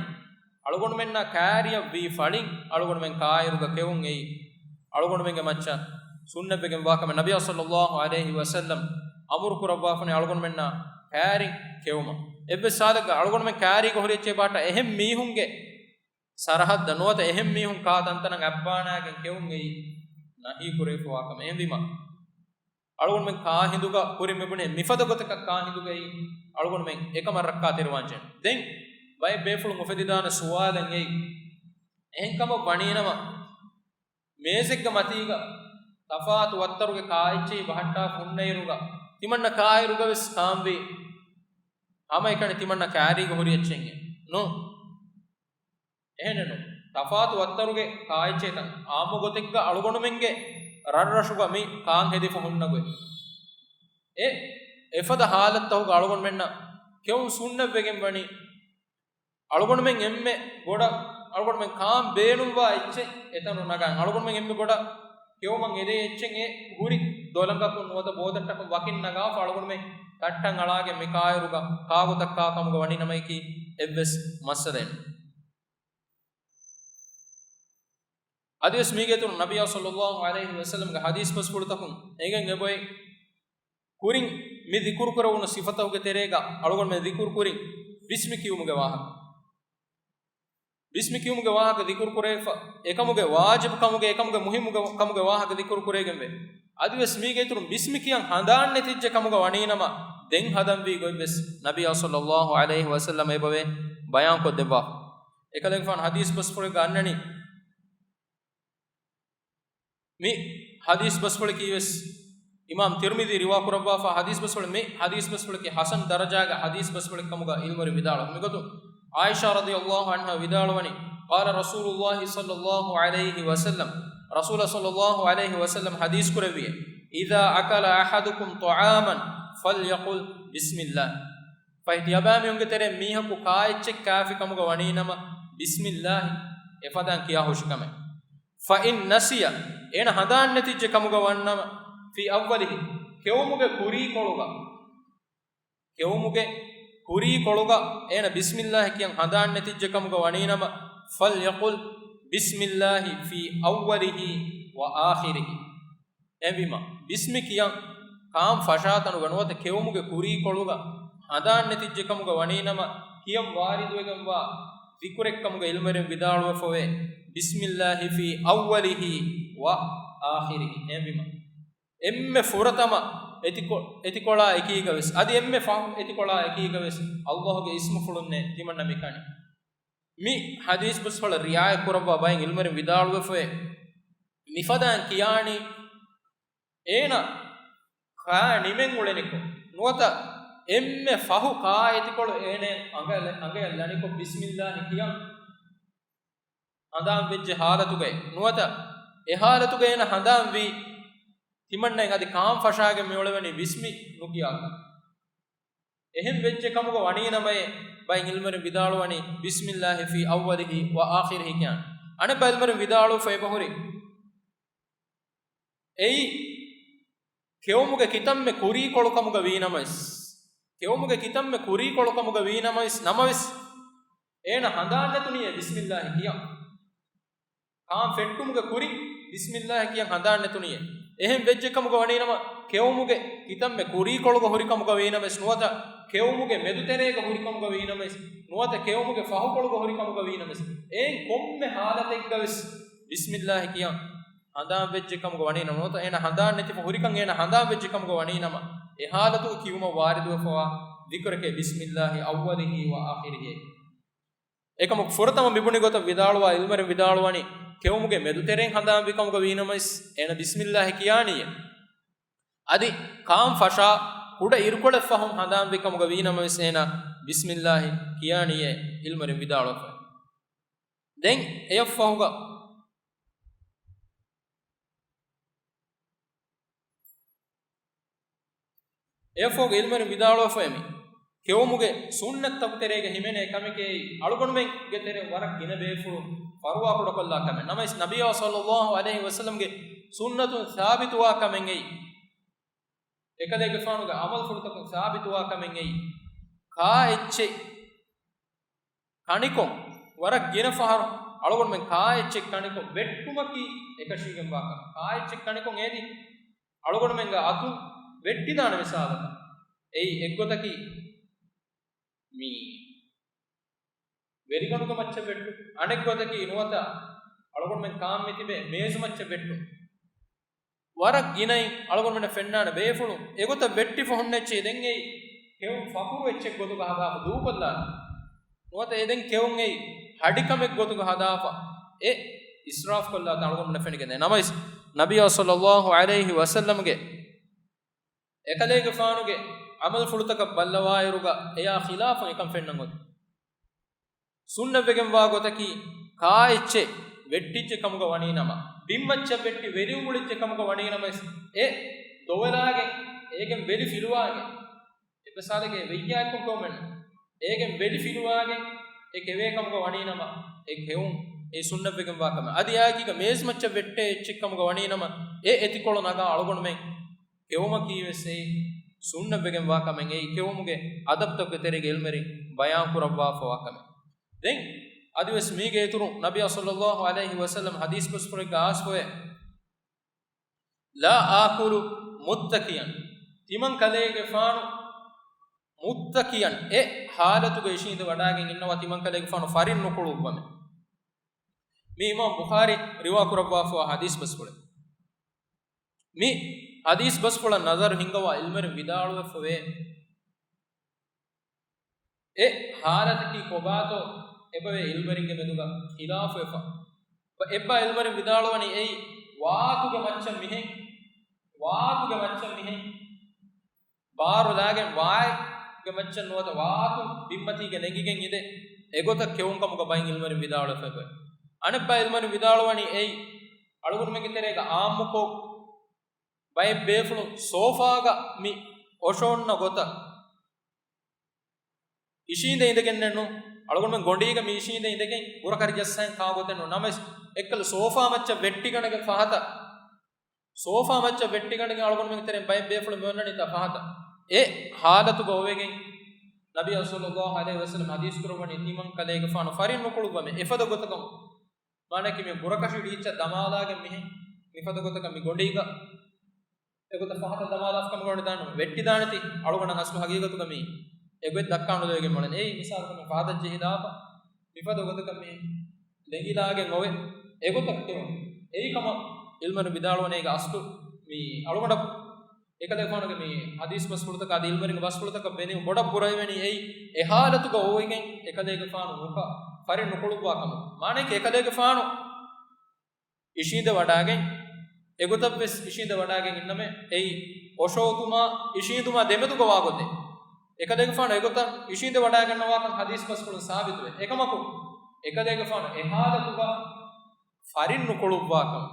އަޅުގަނޑުމެންނާ ކާރިއަށް ވީ ފަޅިން އަޅުގަނޑުމެން ކާއިރުގަ ކެއުން އެއީ އަޅުގަނޑުމެންގެ މައްޗަށް ސުންނަތްވެގެން ވާ ކަމެއް. ނަބިއްޔާ ޞައްލައްލާހު ޢަލައިހި ވަސައްލަމް އަމުރު ކުރައްވާފަނޭ އަޅުގަނޑުމެންނާ ކާރިން ކެއުމަށް. އެއްވެސް ޙާލެއްގަ އަޅުގަނޑުމެން ކާރީގަ ހުރި އެއްޗެއް ބާޓަ އެހެން މީހުންގެ ސަރަޙައްދަށް ނުވަތަ އެހެން މީހުން ކާ ތަންތަނަށް އަތްބާނާގެން ކެއުން އެއީ ނަހީ ކުރެވިފަވާ ކަމެއް. އެހެންވީމަ، އަޅުގަނޑުމެން ކާ ހިނދުގަ ކުރިން މިބުނޭ މިފަދަ ގޮތަކަށް ކާ ހިނދުގައި އަޅުގަނޑުމެން އެކަމަށް ރައްކާތެރިވާން ޖެހޭނެ. ދެން ބައެއް ބޭފުޅުން އުފެދިދާނެ ސުވާލެއް އެއީ، އެހެން ކަމަށް ވަނީނަމަ، މޭޒެއްގެ މަތީގަ ތަފާތު ވައްތަރުގެ ކާއެއްޗެހި ބަހައްޓާފަ ހުންނައިރުގަ، ތިމަންނަ ކާއިރުގަވެސް ކާންވީ ހަމައެކަނި ތިމަންނަ ކާރީގަ ހުރި އެއްޗެއް ނޫން. އެހެނެއްނު. ތަފާތު ވައްތަރުގެ ކާއެއްޗެހިތަން އާއްމު ގޮތެއްގަ އަޅުގަނޑުމެންގެ ރަށްރަށުގަ މި ކާން ހެދިފަ ހުންނަ ގޮތް. އެ އެފަދަ ހާލަތްތަކުގަ އަޅުގަނޑުމެންނަށް ކެއުން ސުންނަތްވެގެން ވަނީ، އަޅުގަނޑުމެން އެންމެ ބޮޑަށް، އަޅުގަނޑުމެން ކާން ބޭނުންވާ އެއްޗެއް އެތަނުން ނަގާން. އަޅުގަނޑުމެން އެންމެ ބޮޑަށް ކެއުމަށް އެދޭ އެއްޗެއް އެ ހުރި ދޮލަނގަކުން ނުވަތަ ބޯތައްޓަކުން ވަކިން ނަގާފަ އަޅުގަނޑުމެން ތައްޓަން އަޅާގެން މި ކާއިރުގަ ކާގޮތަށް ކާ ކަމުގަ ވަނީ ނަމަޔަކީ އެއްވެސް މައްސަލައެއް ނޫން. އަދިވެސް މީގެ އިތުރުން ނަބިއްޔާ ޞައްލައްލާހު ޢަލައިހި ވަސައްލަމްގެ ޙަދީޘް ބަސްފުޅުތަކުން އެނގެން އެބައޮތް، ކުރިން މި ޛިކުރު ކުރެވުނު ސިފަތަކުގެ ތެރޭގަ އަޅުގަނޑުމެން ޛިކުރު ކުރިން ބިސްމި ކިޔުމުގެ ވާހަކަ. ބިސްމި ކިޔުމުގެ ވާހަކަ ޛިކުރު ކުރެވިފަ، އެކަމުގެ ވާޖިބު ކަމުގެ، އެކަމުގެ މުހިއްމު ކަމުގެ ވާހަކަ ޛިކުރު ކުރެވިގެންވޭ. އަދިވެސް މީގެ އިތުރުން ބިސްމި ކިޔަން ހަނދާން ނެތިއްޖެ ކަމުގަ ވަނީނަމަ، ދެން ހަދަންވީ ގޮތްވެސް ނަބިއްޔާ ޞައްލައްލާހު ޢަލައިހި ވަސައްލަމް އެބަވޭ ބަޔާންކޮށްދެއްވާފަ. އެކަލޭގެފާނު ޙަދީޘް ބަސްފުޅެއްގަ އަންނަނީ، މި ޙަދީޘް ބަސްފުޅަކީވެސް އިމާމް ތިރްމިޛީ ރިވާ ކުރައްވާފަ ޙަދީޘް ބަސްފުޅެއް. މި ޙަދީޘް ބަސްފުޅަކީ ޙަސަން ދަރަޖާގެ ޙަދީޘް ބަސްފުޅެއް ކަމުގަ ޢިލްމުވެރިން ވިދާޅުވި. މިގޮތުން ޢާއިޝާ ރަޟިޔައްލާހު ޢަންހާ ވިދާޅުވަނީ، قال رسول الله صلى الله عليه وسلم، ރަސޫލާ ޞައްލައްލާހު ޢަލައިހި ވަސައްލަމް ޙަދީޘް ކުރެއްވިއޭ، إذا أكل أحدكم طعاما فليقل بسم الله. ފަހެ ތިޔަބައިމީހުންގެ ތެރެއިން މީހަކު ކާއެއްޗެއް ކާފި ކަމުގަ ވަނީނަމަ، ބިސްމިއްލާހި އެފަދައިން ކިޔާ ހުށިކަމެއް. فإن نسي، އޭނަ ހަނދާން ނެތިއްޖެ ކަމުގަ ވަންނަމަ، في أوله، ކެއުމުގެ ކުރީކޮޅުގަ، ކެއުމުގެ ކުރީކޮޅުގަ އޭނަ ބިސްމިއްލާހި ކިޔަން ހަނދާން ނެތިއްޖެ ކަމުގަ ވަނީނަމަ، فليقل بسم الله في أوله وآخره. އެހެންވީމަ، ބިސްމި ކިޔަން ކާން ފަށާތަނުގަ ނުވަތަ ކެއުމުގެ ކުރީކޮޅުގަ ހަނދާން ނެތިއްޖެ ކަމުގަ ވަނީނަމަ، ކިޔަން ވާރިދުވެގެންވާ ޛިކުރެއްކަމުގަ ޢިލްމުވެރިން ވިދާޅުވެފައިވޭ، بسم الله في أوله وآخره. އެހެންވީމަ، އެންމެ ފުރަތަމަ އެތިކޮ-، އެތިކޮޅާ އެކީގަވެސް، އަދި އެންމެ ފަހު އެތިކޮޅާ އެކީގަވެސް، ﷲ ގެ އިސްމުފުޅުންނޭ ތިމަންނަ މި ކަނީ. މި ޙަދީޘް ބަސްފުޅަށް ރިޢާޔަތް ކުރައްވާ ބައެއް ޢިލްމުވެރިން ވިދާޅުވެފައި، މިފަދައިން ކިޔާނީ، އޭނަ ކާ ނިމެން އުޅެނިކޮށް، ނުވަތަ އެންމެ ފަހު ކާ އެތިކޮޅު އޭނަ އަނގަ-، އަނގަޔަށް ލަނިކޮށް، ބިސްމިއްލާހި ކިޔަން ހަނދާން ވެއްޖެ ޙާލަތުގައި ނުވަތަ، އެ ޙާލަތުގައި އޭނަ ހަނދާން ވީ، ތިމަންނައިން އަދި ކާން ފަށާގެން މި އުޅެވެނީ ބިސްމި ނުކިޔާކަށް. އެހެން ވެއްޖެ ކަމުގަ ވަނީ ނަމައޭ، ބައެއް ޢިލްމުވެރިން ވިދާޅުވަނީ، بسم الله في أوله وآخره ކިޔާން. އަނެއް ބައެއް ޢިލްމުވެރިން ވިދާޅުވެފަ އެބަހުރި، އެއީ، ކެއުމުގެ ކިތަންމެ ކުރީކޮޅު ކަމުގަ ވީ ނަމަވެސް، ކެއުމުގެ ކިތަންމެ ކުރީކޮޅު ކަމުގަ ވީ ނަމަވެސް، ނަމަވެސް، އޭނަ ހަނދާން ނެތުނީއޭ ބިސްމިއްލާހި ކިޔަން. ކާން ފެއްޓުމުގެ ކުރިން ބިސްމިއްލާހި ކިޔަން ހަނދާން ނެތުނީއޭ. އެހެން ވެއްޖެ ކަމުގަ ވަނީ ނަމަ، ކެއުމުގެ ކިތަންމެ ކުރީކޮޅުގަ ހުރި ކަމުގަ ވީ ނަމަވެސް ނުވަތަ، ކެއުމުގެ މެދުތެރޭގަ ހުރި ކަމުގަ ވީ ނަމަވެސް ނުވަތަ، ކެއުމުގެ ފަހުކޮޅުގަ ހުރި ކަމުގަ ވީ ނަމަވެސް، އެއިން ކޮންމެ ޙާލަތެއްގަވެސް ބިސްމިއްލާހި ކިޔަން ހަނދާން ވެއްޖެ ކަމުގަ ވަނީ ނަމަ، ނުވަތަ އޭނަ ހަނދާން ނެތިފަ ހުރިކަން އޭނަ ހަނދާން ވެއްޖެ ކަމުގަ ވަނީ ނަމަ، އެ ޙާލަތުގަ ކިޔުމަށް ވާރިދުވެފަވާ ޛިކުރެކޭ، بسم الله أوله وآخره. އެކަމަކު ފުރަތަމަ މިބުނި ގޮތަށް ވިދާޅުވާ ޢިލްމުވެރިން ވިދާޅުވަނީ، ކެއުމުގެ މެދުތެރެއިން ހަނދާންވި ކަމުގަ ވީ ނަމަވެސް، އޭނަ ބިސްމިއްލާހި ކިޔާނީއޭ. އަދި ކާން ފަށާ ކުޑަ އިރުކޮޅެއް ފަހުން ހަނދާންވި ކަމުގަ ވީ ނަމަވެސް، އޭނަ ބިސްމިއްލާހި ކިޔާނީއޭ ޢިލްމުވެރިން ވިދާޅުވެފަ. ދެން އެޔަށްފަހުގަ، އެޔަށްފަހުގަ ޢިލްމުވެރިން ވިދާޅުވެފައެވެ. ކެއުމުގެ ސުންނަތްތަކު ތެރޭގަ ހިމެނޭ ކަމެކޭ އެއީ، އަޅުގަނޑުމެންގެ ތެރެއިން ވަރަށް ގިނަ ބޭފުޅުން ފަރުވާކުޑަކޮށްލާ ކަމެއް. ނަމަވެސް، ނަބިއްޔާ ޞައްލައްލާހު ޢަލައިހި ވަސައްލަމްގެ ސުންނަތުން ސާބިތުވާ ކަމެއް އެއީ. އެކަލޭގެފާނުގެ ޢަމަލުފުޅުތަކުން ސާބިތުވާ ކަމެއް އެއީ، ކާ އެއްޗެއް ކަނިކޮށް، ވަރަށް ގިނަ ފަހަރު އަޅުގަނޑުމެން ކާ އެއްޗެއް ކަނިކޮށް ވެއްޓުމަކީ އެކަށީގެންވާ ކަމެއް. ކާ އެއްޗެއް ކަނިކޮށް އޭދި އަޅުގަނޑުމެންގެ އަތުން ވެއްޓިދާނެ މިސާލަކަށް. އެއީ އެއްގޮތަކީ މި ވެރިގަނޑުގެ މައްޗަށް ވެއްޓުން. އަނެއްގޮތަކީ ނުވަތަ އަޅުގަނޑުމެން ކާން މިތިބޭ މޭޒު މައްޗަށް ވެއްޓުން. ވަރަށް ގިނައިން އަޅުގަނޑުމެންނަށް ފެންނާނެ ބޭފުޅުން އެގޮތަށް ވެއްޓިފަ ހުންނަ އެއްޗެއް ދެން އެއީ ކެއުން ފަޚުރު އެއްޗެއް ގޮތުގަ ހަދާފަ ދޫކޮށްލާނެ. ނުވަތަ އެ ދެން ކެއުން އެއީ ހަޑިކަމެއް ގޮތުގަ ހަދާފަ އެ އިސްރާފު ކޮށްލާތާ އަޅުގަނޑުމެންނަށް ފެނިގެންދޭ. ނަމަވެސް، ނަބީ ޞައްލައްލާހު ޢަލައިހި ވަސައްލަމްގެ އެކަލޭގެފާނުގެ ޢަމަލުފުޅުތަކަށް ބައްލަވާއިރުގަ އެޔާ ޚިލާފަށް އެކަން ފެންނަން އޮތީ. ސުންނަތްވެގެންވާ ގޮތަކީ، ކާއެއްޗެއް ވެއްޓިއްޖެ ކަމުގަ ވަނީނަމަ، ބިންމައްޗަށް ވެއްޓި ވެލިއުނގުޅިއްޖެ ކަމުގަ ވަނީނަމަވެސް، އެ ދޮވެލާގެން، އޭގެން ވެލި ފިލުވާގެން، އެއްވެސް ހާލެއްގަ ވެއްޔާ އެއްކޮށް ކެއުމެއް ނޫން. އޭގެން ވެލި ފިލުވާގެން އެ ކެވޭ ކަމުގަ ވަނީނަމަ، އެ ކެއުން އެ ސުންނަތްވެގެންވާ ކަމެއް. އަދި އާއެކީގަ މޭޒުމައްޗަށް ވެއްޓޭ އެއްޗެއް ކަމުގަ ވަނީނަމަ، އެ އެތިކޮޅު ނަގާ އަޅުގަނޑުމެން ކެއުމަކީވެސް އެއީ ސުންނަތްވެގެންވާ ކަމެއް. އެއީ ކެއުމުގެ އަދަބްތަކުގެ ތެރޭގަ އިލްމެރިން ބަޔާން ކުރައްވާފަވާ ކަމެއް. ދެން އަދިވެސް މީގެ އިތުރުން ނަބީ ޞައްލައްލާހު ޢަލައިހި ވަސައްލަމް ޙަދީޘް ބަސްފުޅެއްގަ އައިސްފަވޭ، لا آكل متكئا. ތިމަން ކަލޭގެފާނު މުއްތަކިއަން އެ ޙާލަތުގަ އިށީނދެ ވަޑާގެން އިންނަވާ ތިމަން ކަލޭގެފާނު ފަރިން ނުކުޅުއްވަމޭ. މީ އިމާމް ބުޚާރީ ރިވާ ކުރައްވާފަވާ ޙަދީޘް ބަސްފުޅެއް. މި ޙަދީޘް ބަސްފުޅަށް ނަޒަރު ހިންގަވާ އިލްމެރިން ވިދާޅުވެފަވޭ، އެ ޙާލަތަކީ ކޮބާތޯ އެބަވޭ އިލްމެރިންގެ މެދުގަ ޚިލާފުވެފަ. އެއްބައި އިލްމެރިން ވިދާޅުވަނީ އެއީ ވާތުގެ މައްޗަށް މިހެން، ވާތުގެ މައްޗަށް މިހެން ބާރުލާގެން ވާތުގެ މައްޗަށް ނުވަތަ ވާތު ބިންމަތީގަ ނެގިގެން އިނދެ އެގޮތަށް ކެއުން ކަމުގަ ބައެއް އިލްމެރިން ވިދާޅުވެފައެވެ. އަނެއްބައި އިލްމެރިން ވިދާޅުވަނީ އެއީ އަޅުގަނޑުމެންގެ ތެރޭގަ އާއްމުކޮށް ބައެއް ބޭފުޅުން ސޯފާގަ މި އޮށޯންނަ ގޮތަށް އިށީނދެ އިނދެގެންނެއްނު. އަޅުގަނޑުމެން ގޮނޑީގަ މި އިށީނދެ އިނދެގެން ބުރަކަށި ޖައްސަން ކާ ގޮތެއްނު. ނަމަވެސް އެއްކަލަ ސޯފާ މައްޗަށް ވެއްޓިގަނެގެން ފަހަތަށް، ސޯފާ މައްޗަށް ވެއްޓިގަނެގެން އަޅުގަނޑުމެން ތެރެއިން ބައެއް ބޭފުޅުން މިއޮންނަނީތާ ފަހަތަށް. އެ ޙާލަތުގަ އޮވެގެން ނަބީ ޞައްލައްލާހު ޢަލައިހި ވަސައްލަމް ޙަދީޘް ކުރައްވަނީ ތިމަން ކަލޭގެފާނު ފަރިން ނުކުޅުއްވަމޭ. އެފަދަ ގޮތަކަށް މާނައަކީ މި ބުރަކަށި ޑީއްޗަށް ދަމާލާގެން މިހެން މިފަދަ ގޮތަކަށް މި ގޮނޑީގަ އެގޮތަށް ފަހަތަށް ދަމާލާފަ ކަމުގަ ވަނީ ދާން ވެއްޓިދާނެތީ އަޅުގަނޑަށް އަސްލު ހަގީގަތުގަ މީ އެގޮތް ދައްކާނުލެވިގެން މިއުޅެނީ. އެއީ މިސާލަކަށް މި ފަހަތަށް ޖެހިލާފަ މިފަދަ ގޮތަކަށް މި ލެނގިލާގެން އޮވެ އެގޮތަށް ކެއުން. އެއީ ކަމަށް އިލްމުވެރިން ވިދާޅުވަނީ އޭގެ އަސްލު މީ އަޅުގަނޑަށް އެކަލޭގެފާނުގެ މި ޙަދީޘް ބަސްފުޅުތަކާ އަދި އިލްމުވެރިންގެ ބަސްފުޅުތަކަށް ބެލީމަ ބޮޑަށް ބުރައިވެނީ އެއީ އެ ޙާލަތުގަ އޮވެގެން އެކަލޭގެފާނު ނުކަ ފަރިން ނުކުޅުއްވާ ކަމަށް. މާނައަކީ އެކަލޭގެފާނު އިށީނދެ ވަޑާގެން، އެގޮތަށް ވެސް އިށީނދެ ވަޑާގެން އިންނަމޭ. އެއީ އޮށޯތުމާ އިށީނދުމާ ދެމެދުގަ ވާގޮތެއް. އެކަލޭގެފާނު އެގޮތަށް އިށީނދެ ވަޑާގަންނަވާކަން ޙަދީޘް ބަސްފުޅުން ސާބިތުވޭ. އެކަމަކު، އެކަލޭގެފާނު އެ ޙާލަތުގަ ފަރިން ނުކުޅުއްވާކަން،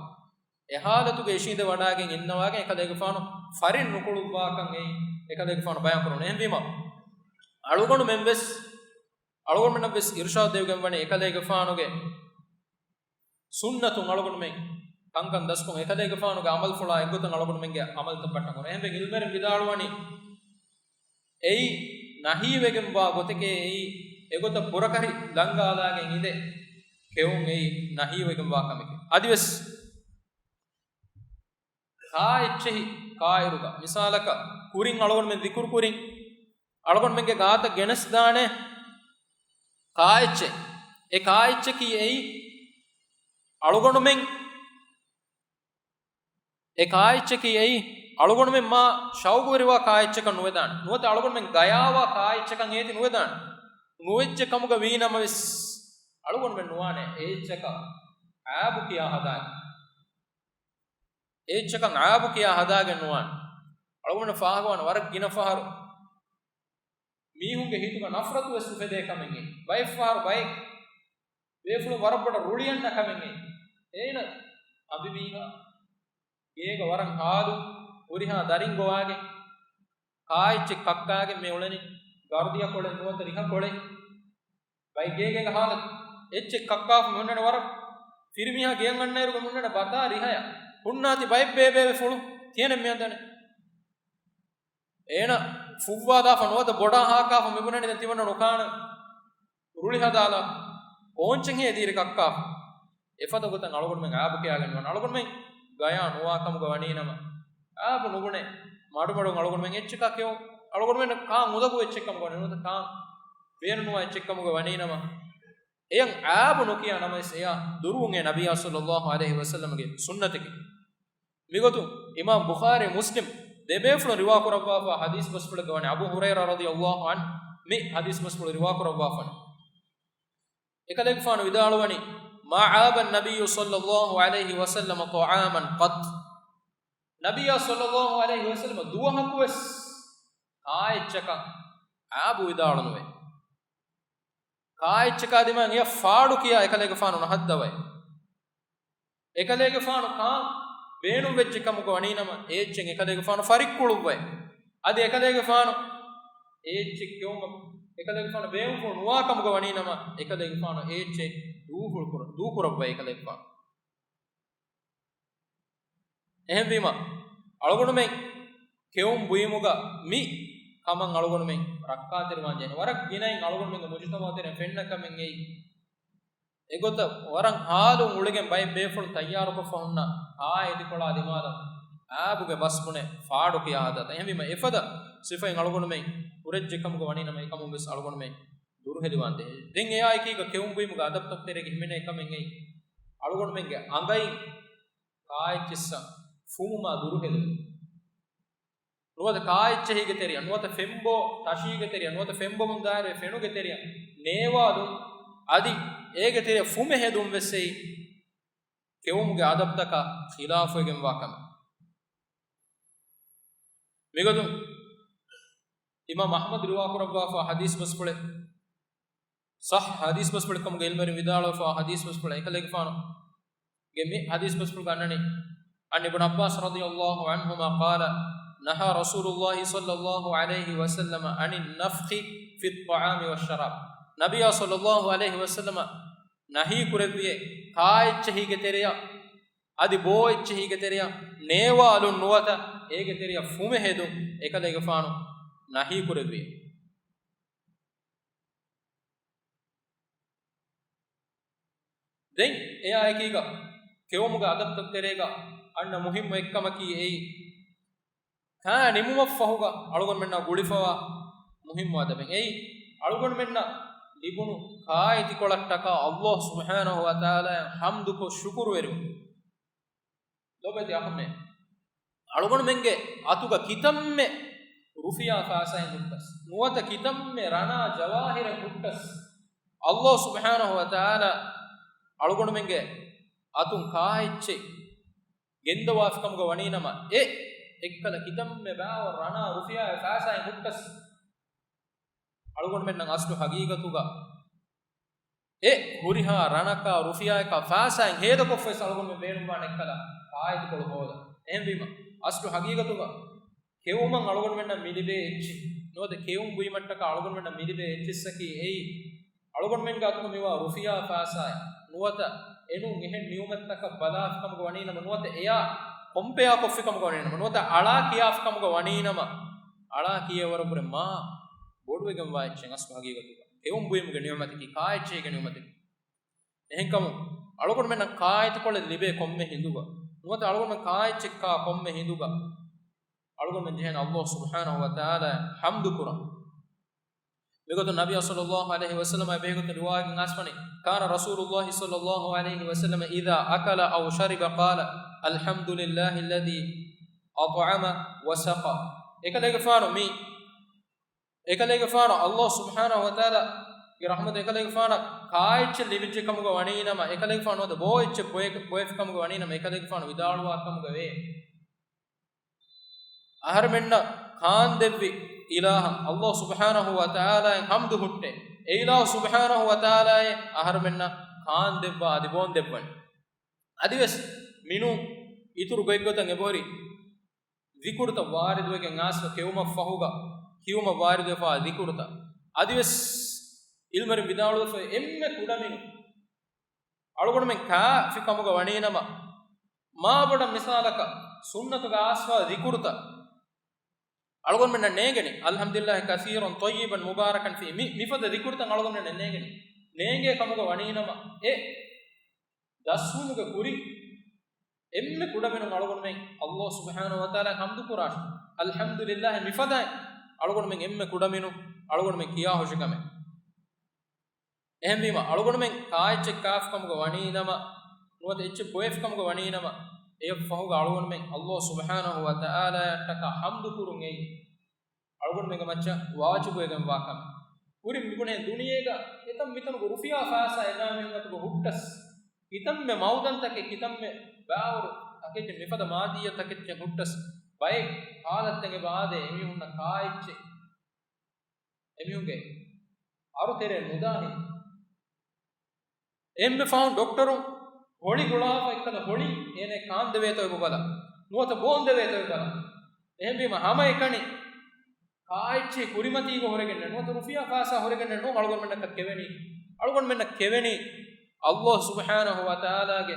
އެ ޙާލަތުގަ އިށީނދެ ވަޑާގެން އިންނަވާގެން އެކަލޭގެފާނު ފަރިން ނުކުޅުއްވާކަން އެއީ އެކަލޭގެފާނު ބަޔާން ކުރަން. އެހެންވީމަ، އަޅުގަނޑުމެން ވެސް، އަޅުގަނޑުމެންނަށް ވެސް އިރުޝާދު ދެވިގެން ވަނީ އެކަލޭގެފާނުގެ ސުންނަތުން އަޅުގަނޑުމެން ކަންކަން ދަސްކޮށް، އެކަލޭގެފާނުގެ ޢަމަލުފުޅާ އެއްގޮތަށް އަޅުގަނޑުމެންގެ ޢަމަލުތައް ބައްޓަން ކުރަން. އެހެންވެ، އިލްމުވެރިން ވިދާޅުވަނީ، އެއީ ނަހީވެގެންވާ ގޮތެކޭ. އެއީ އެގޮތަށް ބުރަކަށި ލަންގާލާގެން އިނދެ ކެއުން އެއީ ނަހީވެގެންވާ ކަމެކޭ. އަދިވެސް ކާއެއްޗެހި ކާއިރުގަ، މިސާލަކަށް ކުރިން އަޅުގަނޑުމެން ޛިކުރު ކުރިން، އަޅުގަނޑުމެންގެ ގާތަށް ގެނެސްދާނެ ކާއެއްޗެއް. އެ ކާއެއްޗަކީ އެއީ އަޅުގަނޑުމެން، އެ ކާއެއްޗަކީ އެއީ އަޅުގަނޑުމެން މާ ޝައުގުވެރިވާ ކާއެއްޗަކަށް ނުވެދާނެ. ނުވަތަ އަޅުގަނޑުމެން ގަޔާވާ ކާއެއްޗަކަށް އޭތި ނުވެދާނެ. ނުވެއްޖެ ކަމުގަ ވީނަމަވެސް، އަޅުގަނޑުމެން ނުވާނެ އެ އެއްޗަކަށް އައިބު ކިޔާ ހަދާނެ. އެއްޗަކަށް އައިބު ކިޔާ ހަދާގެން ނުވާނެ. އަޅުގަނޑަށް ފާހަގަވާނެ ވަރަށް ގިނަ ފަހަރު މީހުންގެ ހިތުގަ ނަފްރަތު ވެސް އުފެދޭ ކަމެއް އެއީ. ބައެއް ފަހަރު ބައެއް ބޭފުޅުން ވަރަށް ބޮޑަށް ރުޅިއަންނަ ކަމެއް އެއީ. އޭނަ އަނބިމީހާ ގޭގަ ވަރަށް ހާލު ހުރިހާ ދަރިން ގޮވާގެ ކާއެއްޗެއް ކައްކާގެ މި އުޅެނީ ގަރުދިޔަ ކޮޅެއް ނުވަތަ ރިހަ ކޮޅެއް. ބައެއް ގޭގޭގަ ހާލަތު އެއްޗެއް ކައްކާފަ މިހުންނަނީ ވަރަށް ފިރިމީހާ ގެޔަށް އަންނައިރުގަ މިހުންނަނީ ބަތާ ރިހަޔާ. ހުންނާތި ބައެއް ބޭބޭވެފުޅު ތިޔަނެއް މިއަންދަނީ. އޭނަ ފުއްވާލާފަ ނުވަތަ ބޮޑާ ހާކާފަ މިބުނަނީ ދެން ތިމަންނަ ނުކާނެ ރުޅި ހަދާލާ ކޯންޗެއް ހޭ ދީރި ކައްކާފަ. އެފަދަ ގޮތަށް އަޅުގަނޑުމެން އައިބު ކިޔާގެން ނުވާނެ. އަޅުގަނޑުމެން ގަޔާ ނުވާ ކަމުގަ ވަނީނަމަ، އައިބު ނުބުނެ މަޑުމަޑުން އަޅުގަނޑުމެން އެއްޗަކާ ކެއުން، އަޅުގަނޑުމެން ކާން އުނދަގޫ އެއްޗެއް ކަމުގަ ވަނީ ނުވަތަ ކާން ބޭނުންވާ އެއްޗެއް ކަމުގަ ވަނީނަމަ، އެޔަށް އައިބު ނުކިޔާ ނަމަވެސް އެޔާ ދުރުވުން އެ ނަބިއްޔާ ޞައްލައްލާހު ޢަލައިހި ވަސައްލަމްގެ ސުންނަތެކޭ. މިގޮތުން އިމާމް ބުޚާރީ މުސްލިމް ދެބޭފުޅުން ރިވާ ކުރައްވާފާ ޙަދީޘް ބަސްފުޅެއްގަ ވަނީ އަބޫ ހުރައިރާ ރަޟިޔައްލާހު ޢަންހު މި ޙަދީޘް ބަސްފުޅު ރިވާ ކުރައްވާފަން. އެކަލޭގެފާނު ވިދާޅުވަނީ، ما عاب النبي صلى الله عليه وسلم طعاما قط. ނަބިއްޔާ ޞައްލައްލާހު ޢަލައިހި ވަސައްލަމަ ދުވަހަކުވެސް ކާއެއްޗަކަށް އާބު ވިދާޅުނުވޭ. ކާއެއްޗަކާ ދިމާއަށް އެޔަށް ފާޑު ކިޔާ އެކަލޭގެފާނު ނަހައްދަވައި. އެކަލޭގެފާނު ކާ ބޭނުން ވެއްޖެ ކަމުގަ ވަނީ ނަމަ، އޭއްޗެއް އެކަލޭގެފާނު ފަރިއްކުޅުއްވައި. އަދި އެކަލޭގެފާނު އޭއްޗެއް ކެއުމަށް އެކަލޭގެފާނު ބޭނުންފުޅު ނުވާ ކަމުގަ ވަނީ ނަމަ، އެކަލޭގެފާނު އޭއްޗެއް ދޫފުޅު ކުރ-، ދޫކުރައްވައި އެކަލޭގެފާނު. އެހެންވީމަ، އަޅުގަނޑުމެން ކެއުން ބުއިމުގަ މި ކަމަށް އަޅުގަނޑުމެން ރައްކާތެރިވާން ޖެހޭނެ. ވަރަށް ގިނައިން އަޅުގަނޑުމެންގެ މުޖުތަމަޢު ތެރެއިން ފެންނަ ކަމެއް އެއީ. އެގޮތަށް ވަރަށް ހާލުން އުޅެގެން ބައެއް ބޭފުޅުން ތައްޔާރުކޮށްފަ ހުންނަ ކާއެތިކޮޅާ ދިމާލަށް އާބުގެ ބަސްބުނެ ފާޑުކިޔާ ހަދާތަން. އެހެންވީމަ، އެފަދަ ސިފައިން އަޅުގަނޑުމެން ހުރެއްޖެ ކަމުގަ ވަނީ ނަމަ، އެކަމުން ވެސް އަޅުގަނޑުމެން ދުރުހެލިވާން ޖެހޭ. ދެން އެއާއެކީގަ ކެއުން ބުއިމުގެ އަދަބުތައް ތެރޭގަ ހިމެނޭ ކަމެއް އެއީ، އަޅުގަނޑުމެންގެ އަނގައިން ކާއެއްޗިއްސަށް ފުމުމާ ދުރުހެލުން. ނުވަތަ ކާއެއްޗެހީގެ ތެރެއަށް، ނުވަތަ ފެންބޯ ތަށީގެ ތެރެއަށް، ނުވަތަ ފެންބޮމުން ދާއިރު ފެނުގެ ތެރެއަށް ނޭވާލުން، އަދި އޭގެ ތެރެއަށް ފުމެ ހެދުން ވެސް އެއީ ކެއުމުގެ އަދަބުތަކާ ޚިލާފުވެގެންވާ ކަމެއް. މިގޮތުން އިމާމް އަޙްމަދު ރިވާކުރައްވާފާ ޙަދީޘް ބަސްފުޅެއް، ޞައްޙަ ޙަދީޘް ބަސްފުޅެއް ކަމުގެ ޢިލްމުވެރިން ވިދާޅުވެފާ ޙަދީޘް ބަސްފުޅެއް އެކަލޭގެފާނުގެ މި ޙަދީޘް ބަސްފުޅުގަ އަންނަނީ، عن ابن عباس رضي الله عنهما قال، نهى رسول الله صلى الله عليه وسلم عن النفخ في الطعام والشراب. ނަބިއްޔާ ޞައްލައްލާހު ޢަލައިހި ވަސައްލަމަ ނަހީ ކުރެއްވިއޭ، ކާއެއްޗެހީގެ ތެރެއަށް އަދި ބޯއެއްޗެހީގެ ތެރެއަށް ނޭވާލުން ނުވަތަ އޭގެ ތެރެއަށް ފުމެ ހެދުން އެކަލޭގެފާނު ނަހީ ކުރެއްވި. ދެން އެއާއެކީގަ ކެއުމުގެ އަދަބުތައް ތެރޭގަ އަންނަ މުހިއްމު އެއްކަމަކީ އެއީ، ކާ ނިމުމަށްފަހުގަ އަޅުގަނޑުމެންނާ ގުޅިފަވާ މުހިއްމު އަދަބެއް. އެއީ، އަޅުގަނޑުމެންނަށް ލިބުނު ކާއެތިކޮޅަށްޓަކާ ﷲ ސުބްޙާނަހޫ ވަތަޢާލާއަށް ޙަމްދުކޮށް ޝުކުރުވެރިވުން. ލޯބިވެތި އަޚުންނޭ، އަޅުގަނޑުމެންގެ އަތުގަ ކިތަންމެ ރުފިޔާ ފާސާއިން ހުއްޓަސް، ނުވަތަ ކިތަންމެ ރަނާ ޖަވާހިރެއް ހުއްޓަސް، ﷲ ސުބްޙާނަހޫ ވަތަޢާލާ އަޅުގަނޑުމެންގެ އަތުން ކާއެއްޗެއް ގެންދަވާފިކަމުގަ ވަނީނަމަ، އެ އެއްކަލަ ކިތަންމެ ބާވަރު ރަނާ ރުފިޔާ ފާސާއިން ހުއްޓަސް، އަޅުގަނޑުމެންނަށް އަސްލު ހަގީގަތުގަ އެ ހުރިހާ ރަނަކާ ރުފިޔާއަކާ ފާސާއިން ހޭދަކޮށްފަވެސް އަޅުގަނޑުމެން ބޭނުންވާނެ އެއްކަލަ ކާއެތިކޮޅު ހޯދަން. އެހެންވީމަ، އަސްލު ހަގީގަތުގަ ކެއުމަށް އަޅުގަނޑުމެންނަށް މިލިބޭ އެއްޗެއް، ނުވަތަ ކެއުން ބުއިމަށްޓަކާ އަޅުގަނޑުމެންނަށް މިލިބޭ އެއްޗިއްސަކީ އެއީ، އަޅުގަނޑުމެންގެ އަތުގަ މިވާ ރުފިޔާ ފާސާއެއް، ނުވަތަ އެނޫން އެހެން ނިޢުމަތްތަކަށް ބަލާފިކަމުގަ ވަނީނަމަ، ނުވަތަ އެޔާ ކޮމްޕެއާ ކޮށްފިކަމުގަ ވަނީނަމަ، ނުވަތަ އަޅާ ކިޔާފިކަމުގަ ވަނީނަމަ، އަޅާ ކިޔޭވަރަށްވުރެ މާ ބޮޑުވެގެންވާ އެއްޗެއް އަސްލު ހަގީގަތުގަ. ކެއުން ބުއިމުގެ ނިޢުމަތަކީ، ކާއެއްޗެހީގެ ނިޢުމަތަކީ. އެހެންކަމުން، އަޅުގަނޑުމެންނަށް ކާއެތިކޮޅެއް ލިބޭ ކޮންމެ ހިނދުގަ، ނުވަތަ އަޅުގަނޑުމެން ކާއެއްޗެއް ކާ ކޮންމެ ހިނދުގަ، އަޅުގަނޑުމެން ޖެހޭނެ ﷲ ސުބްޙާނަހޫ ވަތަޢާލާއަށް ޙަމްދު ކުރަން. މިގޮތުން ނަބިއްޔާ ޞައްލައްލާހު ޢަލައިހި ވަސައްލަމަ އެބަހެގޮތުން ރިވާޔަތް އަންނަނީ، كان رسول الله صلى الله عليه وسلم إذا أكل أو شرب قال: الحمد لله الذي أطعم وسقى. އެކަލޭގެފާނު މި، އެކަލޭގެފާނު ﷲ ސުބްޙާނަހޫ ވަތަޢާލާގެ ރަޙްމަތު އެކަލޭގެފާނަށް ކާއެއްޗެއް ލިބިއްޖެ ކަމުގަ ވަނީނަމަ، އެކަލޭގެފާނު ނުވަތަ ބޯއެއްޗެއް ބޮއެ-، ބޮއެފި ކަމުގަ ވަނީނަމަ، އެކަލޭގެފާނު ވިދާޅުވާ ކަމުގަ ވޭ. އަހަރެމެންނަށް ކާންދެއްވި އިލާހަށް ﷲ ސުބްޙާނަހޫ ވަތަޢާލާއަށް ޙަމްދު ހުއްޓޭ. އެ އިލާހު ސުބްޙާނަހޫ ވަތަޢާލާއޭ އަހަރެމެންނަށް ކާންދެއްވާ އަދި ބޯންދެއްވަނީ. އަދިވެސް މިނޫން އިތުރު ގޮތްގޮތަށް އެބަހުރި ޛިކުރުތައް ވާރިދުވެގެން އާސްފަ ކެއުމަށްފަހުގަ ކިޔުމަށް ވާރިދުވެފާ ޛިކުރުތައް. އަދިވެސް ޢިލްމުވެރިން ވިދާޅުވެފައި އެންމެ ކުޑަމިނުން އަޅުގަނޑުމެން ކާފި ކަމުގަ ވަނީނަމަ، މާބޮޑަށް މިސާލަކަށް ސުންނަތުގަ އާސްފާ ޛިކުރުތައް އަޅުގަނޑުމެންނަށް ނޭނގެނީ، الحمد لله كثيرا طيبا مباركا فيه، މި، މިފަދަ ޛިކުރުތައް އަޅުގަނޑުމެންނަށް ނޭނގެނީ. ނޭނގޭ ކަމުގަ ވަނީނަމަ، އެ ދަސްވުމުގެ ކުރިން އެންމެ ކުޑަމިނުން އަޅުގަނޑުމެން ﷲ ސުބްޙާނަހޫ ވަތަޢާލާއަށް ޙަމްދު ކުރާށޭ. الحمد لله މިފަދައިން އަޅުގަނޑުމެން އެންމެ ކުޑަމިނުން އަޅުގަނޑުމެން ކިޔާހުށި ކަމެއް. އެހެންވީމަ، އަޅުގަނޑުމެން ކާއެއްޗެއް ކާފިކަމުގަ ވަނީނަމަ، ނުވަތަ އެއްޗެއް ބޮއެފިކަމުގަ ވަނީނަމަ، އެއަށްފަހުގަ އަޅުގަނޑުމެން ﷲ ސުބްޙާނަހޫ ވަތަޢާލާއަށްޓަކާ ޙަމްދު ކުރުން އެއީ އަޅުގަނޑުމެންގެ މައްޗަށް ވާޖިބުވެގެންވާ ކަމެއް. ކުރިން މިބުނޭ ދުނިޔޭގަ އެތަން މިތަނުގަ ރުފިޔާ ފާސާ އެކަމުގެ އަތުގަ ހުއްޓަސް، ކިތަންމެ މައުދަންތަކެއް، ކިތަންމެ ބާވަރު ތަކެއްޗެއް، މިފަދަ މާދިއްޔަތު ތަކެއްޗެއް ހުއްޓަސް، ބައެއް ހާލަތްތަކެއް އެބަ އާދޭ އެމީހުންނަށް ކާއެއްޗެއް، އެމީހުންގެ އަރުތެރެއަށް ނުދާ ހިނދު. އެންމެ ފަހުން ޑޮކްޓަރު ހޮޅި ގުޅާފަ އެއްކަލަ ހޮޅި އޭނަ ކާންދެވޭތޯ ބަލަ، ނުވަތަ ބޯންދެވޭތޯ ބަލަ. އެހެންވީމަ ހަމައެކަނި ކާއެއްޗެހި ކުރިމަތީގަ ހުރެގެންނެއް ނުވަތަ ރުފިޔާ ފައިސާ ހުރެގެންނެއް ނޫން އަޅުގަނޑުމެންނަކަށް ކެވެނީ. އަޅުގަނޑުމެންނަށް ކެވެނީ ﷲ ސުބްޙާނަހޫ ވަތަޢާލާގެ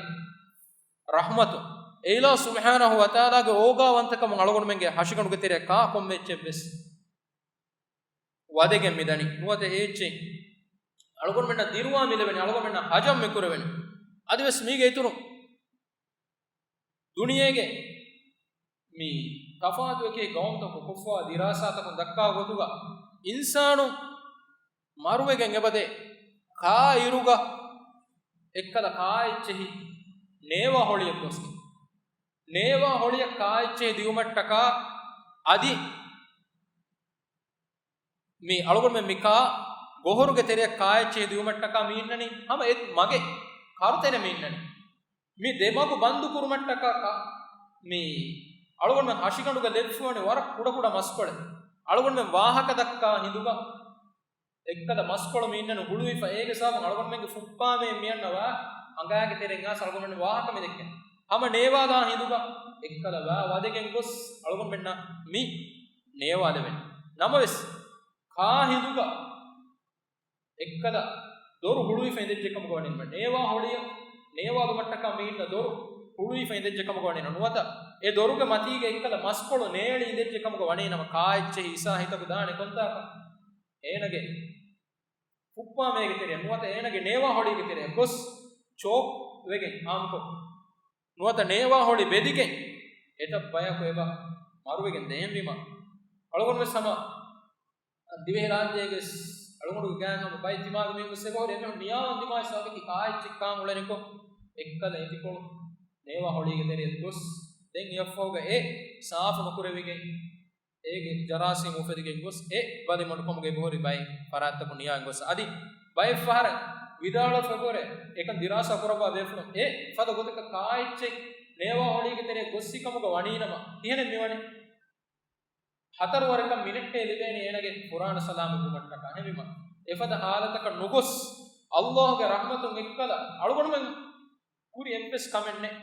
ރަޙްމަތު، އެ އިލާހު ސުބްޙާނަހޫ ވަތަޢާލާގެ އޯގާވަންތަކަމުން އަޅުގަނޑުމެންގެ ހަށިގަނޑުގެ ތެރެއަށް ކާ ކޮންމެ އެއްޗެއްވެސް ވަދެގެން މިދަނީ. ނުވަތަ އެ އެއްޗެއް އަޅުގަނޑުމެންނަށް ދިރުވާ މިލެވެނީ، އަޅުގަނޑުމެންނަށް ހަޖަމް މިކުރެވެނީ. އަދިވެސް މީގެ އިތުރުން ދުނިޔޭގެ މި ތަފާތު އެކި ގައުމުތަކުން ކޮށްފަވާ ދިރާސާތަކުން ދައްކާ ގޮތުގަ، އިންސާނު މަރުވެގެން އެބަދޭ ކާ އިރުގަ އެއްކަލަ ކާއެއްޗެހި ނޭވާ ހޮޅިއަށް ގޮސްގެން. ނޭވާ ހޮޅިއަށް ކާއެއްޗެހި ދިއުމަށްޓަކާ އަދި މި އަޅުގަނޑުމެން މި ކާ ގޮހޮރުގެ ތެރެއަށް ކާއެއްޗެހި ދިއުމަށްޓަކާ މި އިންނަނީ ހަމަ އެ މަގެއް ކަރުތެރެ މި އިންނަނީ. މި ދެ މަގު ބަންދު ކުރުމަށްޓަކާ ކާ، މި އަޅުގަނޑުމެން ހަށިގަނޑުގަ ލެއްވިފަވަނީ ވަރަށް ކުޑަކުޑަ މަސްކޮޅެއް. އަޅުގަނޑުމެން ވާހަކަ ދައްކާ ހިނދުގަ އެއްކަލަ މަސްކޮޅު މި އިންނަނީ ހުޅުވިފަ. އޭގެ ސަބަބުން އަޅުގަނޑުމެންގެ ފުއްޕާމޭ މިއަންނަވާ އަނގާގެ ތެރެއިން އާސް އަޅުގަނޑުމެން ވާހަކަ މި ދެއްކެން. ހަމަ ނޭވާލާ ހިނދުގަ އެއްކަލަ ވާ ވަދެގެން ގޮސް އަޅުގަނޑުމެންނަށް މި ނޭވާލެވެން. ނަމަވެސް، ކާ ހިނދުގަ އެއްކަލަ ދޮރު ހުޅުވިފަ އިނދެއްޖެ ކަމުގަ ވަނީނަމަ، ނޭވާ ހޮޅިއަށް ނޭވާލުމަށްޓަކާ މި އިންނަ ދޮރު ހުޅުވިފަ އިނދެއްޖެ ކަމުގަ ވަނީނަމަ، ނުވަތަ އެ ދޮރުގެ މަތީގަ އެއްކަލަ މަސްކޮޅު ނޭޅި އިނދެއްޖެ ކަމުގަ ވަނީނަމަ، ކާއެއްޗެހި އިސާ ހިތަކު ދާނެ ކޮންތާކަށް؟ އޭނަގެ ފުއްޕާމޭގެ ތެރެއަށް ނުވަތަ އޭނަގެ ނޭވާ ހޮޅީގެ ތެރެއަށް ގޮސް ޗޯކް ވެގެން ހާމްކޮށް، ނުވަތަ ނޭވާ ހޮޅި ބެދިގެން އެތައް ބަޔަކު އެބަ މަރުވެގެން ދޭންވީމަ، އަޅުގަނޑުވެސް ހަމަ ދިވެހި ރާއްޖޭގެ އަޅުގަނޑުގެ ގާތް ހަމަ ބައެއް ދިމާގު މީހުން ވެސް އެބަހުރި އެމީހުން ނިޔާވަން ދިމާވެސް ވާކަކީ ކާއެއްޗެއް ކާން އުޅެނިކޮށް އެއްކަލަ އެތިކޮޅު ނޭވާ ހޮޅީގެ ތެރެއަށް ގޮސް ދެން އެއަށްފަހުގަ އެ ސާފު ނުކުރެވިގެން އޭގެ ޖަރާސީމް އުފެދިގެން ގޮސް އެ ބަލިމަޑުކަމުގައި އެބަހުރި ބައެއް ފަރާތްތަކުން ނިޔާވެގެން ގޮސް އަދި ބައެއް ފަހަރަށް ވިދާޅުވެފަ އެބަހުރޭ އެކަން ދިރާސާ ކުރައްވާ ބޭފުޅުން އެ ފަދަ ގޮތަކަށް ކާއެއްޗެއް ނޭވާ ހޮޅީގެ ތެރެއަށް ގޮއްސި ކަމުގަ ވަނީނަމަ ކިހިނެއް މިވަނީ؟ ހަތަރު ވަރަކަށް މިނެޓެއް ލިބޭނީ އޭނަގެ ފުރާނަ ސަލާމަތް ވުމަށްޓަކާ. އެހެންވީމަ، އެފަދަ ހާލަތަކަށް ނުގޮސް، ﷲ ގެ ރަޙްމަތުން އެއްކަލަ އަޅުގަނޑުމެން ކުރި އެއްވެސް ކަމެއް ނެތް.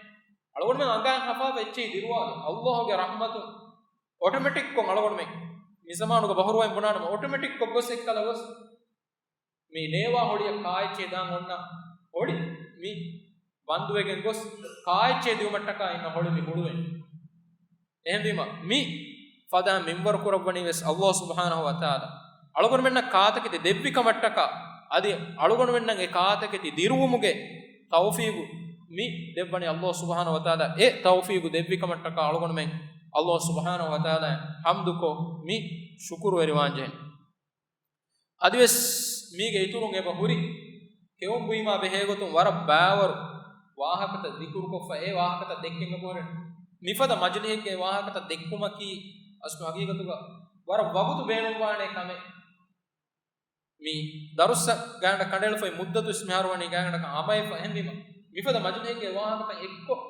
އަޅުގަނޑުމެން އަނގައިން ހަފާފަ އެއްޗެހި ދިރުވާލި. ﷲ ގެ ރަޙްމަތުން އޮޓޮމެޓިކްކޮށް އަޅުގަނޑުމެން މިޒަމާނުގަ ބަހުރުވައިން ބުނާނަމަ، އޮޓޮމެޓިކްކޮށް ގޮސް އެއްކަލަ ގޮސް މި ނޭވާ ހޮޅިއަށް ކާއެއްޗެހި ދާން އޮންނަ ހޮޅި މި ބަންދުވެގެން ގޮސް، ކާއެއްޗެހި ދިއުމަށްޓަކާ އިންނަ ހޮޅި މި ހުޅުވެން. އެހެންވީމަ، މި ފަދައިން މިންވަރު ކުރައްވަނީ ވެސް ﷲ ސުބްޙާނަހޫ ވަތަޢާލާ. އަޅުގަނޑުމެންނަށް ކާތަކެތި ދެއްވި ކަމަށްޓަކާ، އަދި އަޅުގަނޑުމެންނަށް އެ ކާތަކެތި ދިރުވުމުގެ ތައުފީގު މި ދެއްވަނީ ﷲ ސުބްޙާނަހޫ ވަތަޢާލާ. އެ ތައުފީގު ދެއްވި ކަމަށްޓަކާ އަޅުގަނޑުމެން ﷲ ސުބްޙާނަހޫ ވަތަޢާލާ ޙަމްދުކޮށް މި ޝުކުރުވެރިވާންޖެހެން. އަދިވެސް މީގެ އިތުރުން އެބަ ހުރި ކެއުން ބުއިމާ ބެހޭގޮތުން ވަރަށް ބާވަރު ވާހަކަތައް ޛިކުރުކޮށްފަ، އެ ވާހަކަތައް ދެއްކެން އެބަހުރޭ. މިފަދަ މަޖިލީހެއްގެ ވާހަކަތައް ދެއްކުމަކީ އަސްލު ހަގީގަތުގަ ވަރަށް ވަގުތު ބޭނުންވާނެ ކަމެއް. މި ދަރުއްސަށް ގާތްގަނޑަށް ކަނޑައެޅިފައި މުއްދަތުވެސް މިހާރު ވަނީ ގާތްގަނޑަކަށް ހަމައެފަ. އެހެންވީމަ، މިފަދަ މަޖިލީހެއްގެ ވާހަކަތައް އެއްކޮށް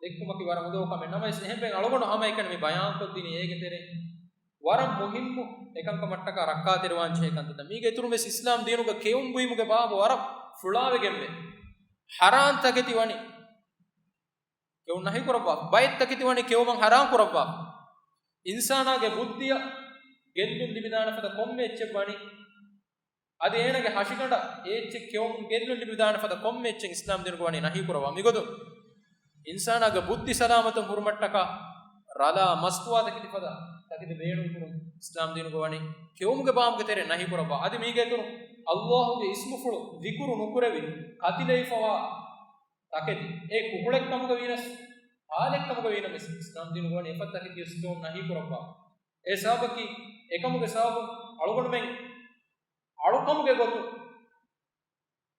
ދެއްކުމަކީ ވަރަށް އުނދަގޫ ކަމެއް. ނަމަވެސް، އެހެންވެ އަޅުގަނޑު ހަމައެކަނި މި ބަޔާންކޮށްދިނީ އޭގެ ތެރެއިން ވަރަށް މުހިއްމު އެކަންކަމަށްޓަކާ ރައްކާތެރިވާންޖެހޭ ކަންތައްތައް. މީގެ އިތުރުން ވެސް އިސްލާމް ދީނުގަ ކެއުން ބުއިމުގެ ބާބު ވަރަށް ފުޅާވެގެންވޭ. ޙަރާން ތަކެތި ވަނީ ކެއުން ނަހީކުރައްވާފަ. ބައެއް ތަކެތި ވަނީ ކެއުމަށް ޙަރާން ކުރައްވާފަ. އިންސާނާގެ ބުއްދިއަށް ގެއްލުން ލިބިދާނެ ފަދަ ކޮންމެ އެއްޗެއް ވަނީ. އަދި އޭނަގެ ހަށިގަނޑަށް އެ އެއްޗެއް ކެއުމުން ގެއްލުން ލިބިދާނެ ފަދަ ކޮންމެ އެއްޗެއް އިސްލާމް ދީނުގަ ވަނީ ނަހީކުރައްވާ. މިގޮތުން އިންސާނާގެ ބުއްދި ސަލާމަތުން ހުރުމަށްޓަކާ ރަލާ މަސްތުވާ ތަކެތި ފަދަ ތަކެތި ބޭނުންކުރުން އިސްލާމް ދީނުގަ ވަނީ ކެއުމުގެ ބާމުގެ ތެރެއިން ނަހީކުރައްވާ. އަދި މީގެ އިތުރުން ﷲ ގެ އިސްމުފުޅު ޛިކުރު ނުކުރެވި ކަތިލެވިފަވާ ތަކެތި އެ ކުކުޅެއްކަމުގަ ވީނަސް، ހާލެއްކަމުގަ ވީނަމަސް، އިސްލާމް ދީނުގަ ވަނީ އެފަދަ ތަކެތި ވެސް ކެއުން ނަހީކުރައްވާ. އެ ސަބަބަކީ، އެކަމުގެ ސަބަބުން އަޅުގަނޑުމެން އަޅުކަމުގެ ގޮތުން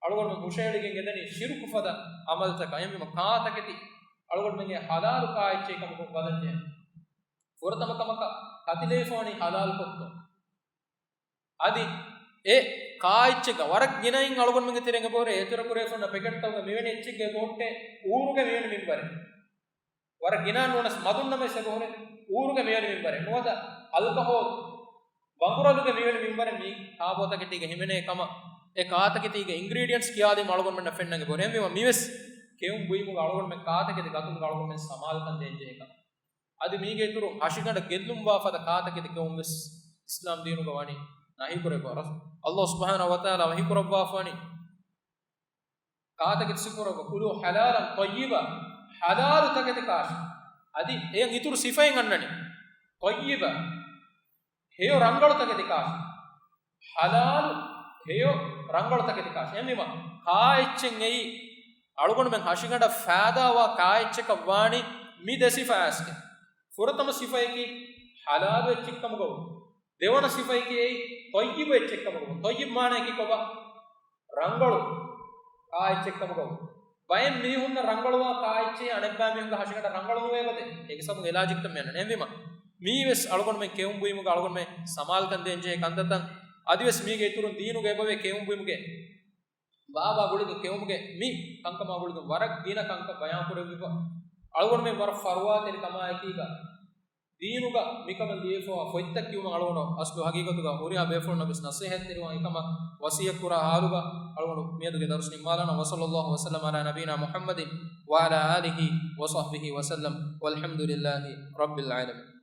އަޅުގަނޑުމެން ހުށައެޅިގެން އެދަނީ ޝިރުކު ފަދަ އަމަލްތަކަށް. އެހެންވީމަ ކާ ތަކެތި އަޅުގަނޑުމެންގެ ޙަލާލު ކާ އެއްޗެއް ކަމަކުން ބަލަންޖެހޭ. ފުރަތަމަ ކަމަކަށް ކަތިލެވިފަވަނީ ޙަލާލު ކޮށްތޯ؟ އަދި އެ ކާ އެއްޗެއްގަ ވަރަށް ގިނައިން އަޅުގަނޑުމެންގެ ތެރޭގަ އެބަހުރޭ އޭތެރެކުރެވިފަ ހުންނަ ޕެކެޓްތަކުގަ މިވެނި އެއްޗެއްގަ އެބަހުއްޓޭ އޫރުގެ މިވެނި މިންވަރެއް. ވަރަށް ގިނައިން ނޫނަސް މަދުންނަމަވެސް އެބަހުރޭ އޫރުގެ މިވެނި މިންވަރެއް. ނުވަތަ އަލްކަހޯލް ވަނގުރަލުގެ މިވެނި މިންވަރެއް މި ކާބޯތަކެތީގަ ހިމެނޭ ކަމަށް، އެ ކާތަކެތީގެ އިންގްރީޑިއެންޓްސް ކިޔާދީމަ އަޅުގަނޑުމެންނަށް ފެންނަން އެބަހުރޭ. އެހެންވީމަ މިވެސް ކެއުން ބުއިމުގަ އަޅުގަނޑުމެން ކާތަކެތި ގަތުމުގަ އަޅުގަނޑުމެން ސަމާލުކަން ދޭންޖެހޭ ކަމަށް. އަދި މީގެ އިތުރު ހަށިގަނޑަށް ގެއްލުންވާ ފަދަ ކާތަކެތި ކެއުން ވެސް އިސްލާމް ދީނުގަ ވަނީ ނަހީކުރެއްވާ. އައްލާހު ސުބްޙާނަހު ވަތަޢާލާ ވަޙީކުރައްވާފަ ވަނީ ކާތަކެތި ސިފަކުރައްވާ، "كُلُوا حَلَالًا طَيِّبًا." ޙަލާލު ތަކެތި ކާށި. އަދި އެއަށް އިތުރު ސިފައެއް އަންނަނީ. ޠައްޔިބަ. ހެޔޮ ރަނގަޅު ތަކެތި ކާށި. ޙަލާލު ހެޔޮ ރަނގަޅު ތަކެތި ކާށި. އެހެންވީމަ، ކާ އެއްޗެއް އެއީ އަޅުގަނޑުމެން ހަށިގަނޑަށް ފައިދާވާ ކާ އެއްޗަކަށް ވާނީ މި ދެ ސިފަ އައިސްގެން. ފުރަތަމަ ސިފައަކީ ޙަލާލު އެއްޗެއްކަމުގަ ވުން. ދެވަނަ ސިފައަކީ އެއީ ޠައްޔިބު އެއްޗެއްކަމުގަ ވުން. ޠައްޔިބު މާނައަކީ ކޮބާ؟ ރަނގަޅު ކާ އެއްޗެއްކަމުގަ ވުން. ބައެއް މީހުންނަށް ރަނގަޅުވާ ކާ އެއްޗެއް އަނެއްބައި މީހުންގެ ހަށިގަނޑަށް ރަނގަޅު ނުވޭ ގޮތެއް. އޭގެ ސަބަބުން އެ ލާޖިކްތައް މި އަންނަނީ. އެހެންވީމަ، މީވެސް އަޅުގަނޑުމެން ކެއުން ބުއިމުގަ އަޅުގަނޑުމެން ސަމާލުކަން ދޭންޖެހޭ ކަންތައްތައް. އަދިވެސް މީގެ އިތުރުން ދީނުގަ އެބަވޭ ކެއުން ބުއިމުގެ ބާވާ ގުޅިގެން ކެއުމުގެ މި ކަންކަމާ ގުޅިގެން ވަރަށް ގިނަ ކަންކަން ބަޔާންކުރެއްވިފަ. އަޅުގަނޑުމެން ވަރަށް ފަރުވާތެރި ކަމާއެކީގަ، ދީނުގަ މިކަމަށް ލިޔެފަވާ ފޮތްތައް ކިޔުމަށް އަޅުގަނޑު އަސްލު ހަގީގަތުގަ ހުރިހާ ބޭފުޅުންނަށް ވެސް ނަސޭހަތްތެރިވާން އެކަމަށް ވަސިއްޔަތްކުރާ ހާލުގަ އަޅުގަނޑު މިއަދުގެ ދަރުސް ނިންމާލާނަން. وصلى الله وسلم على نبينا محمد وعلى آله وصحبه وسلم والحمد لله رب العالمين.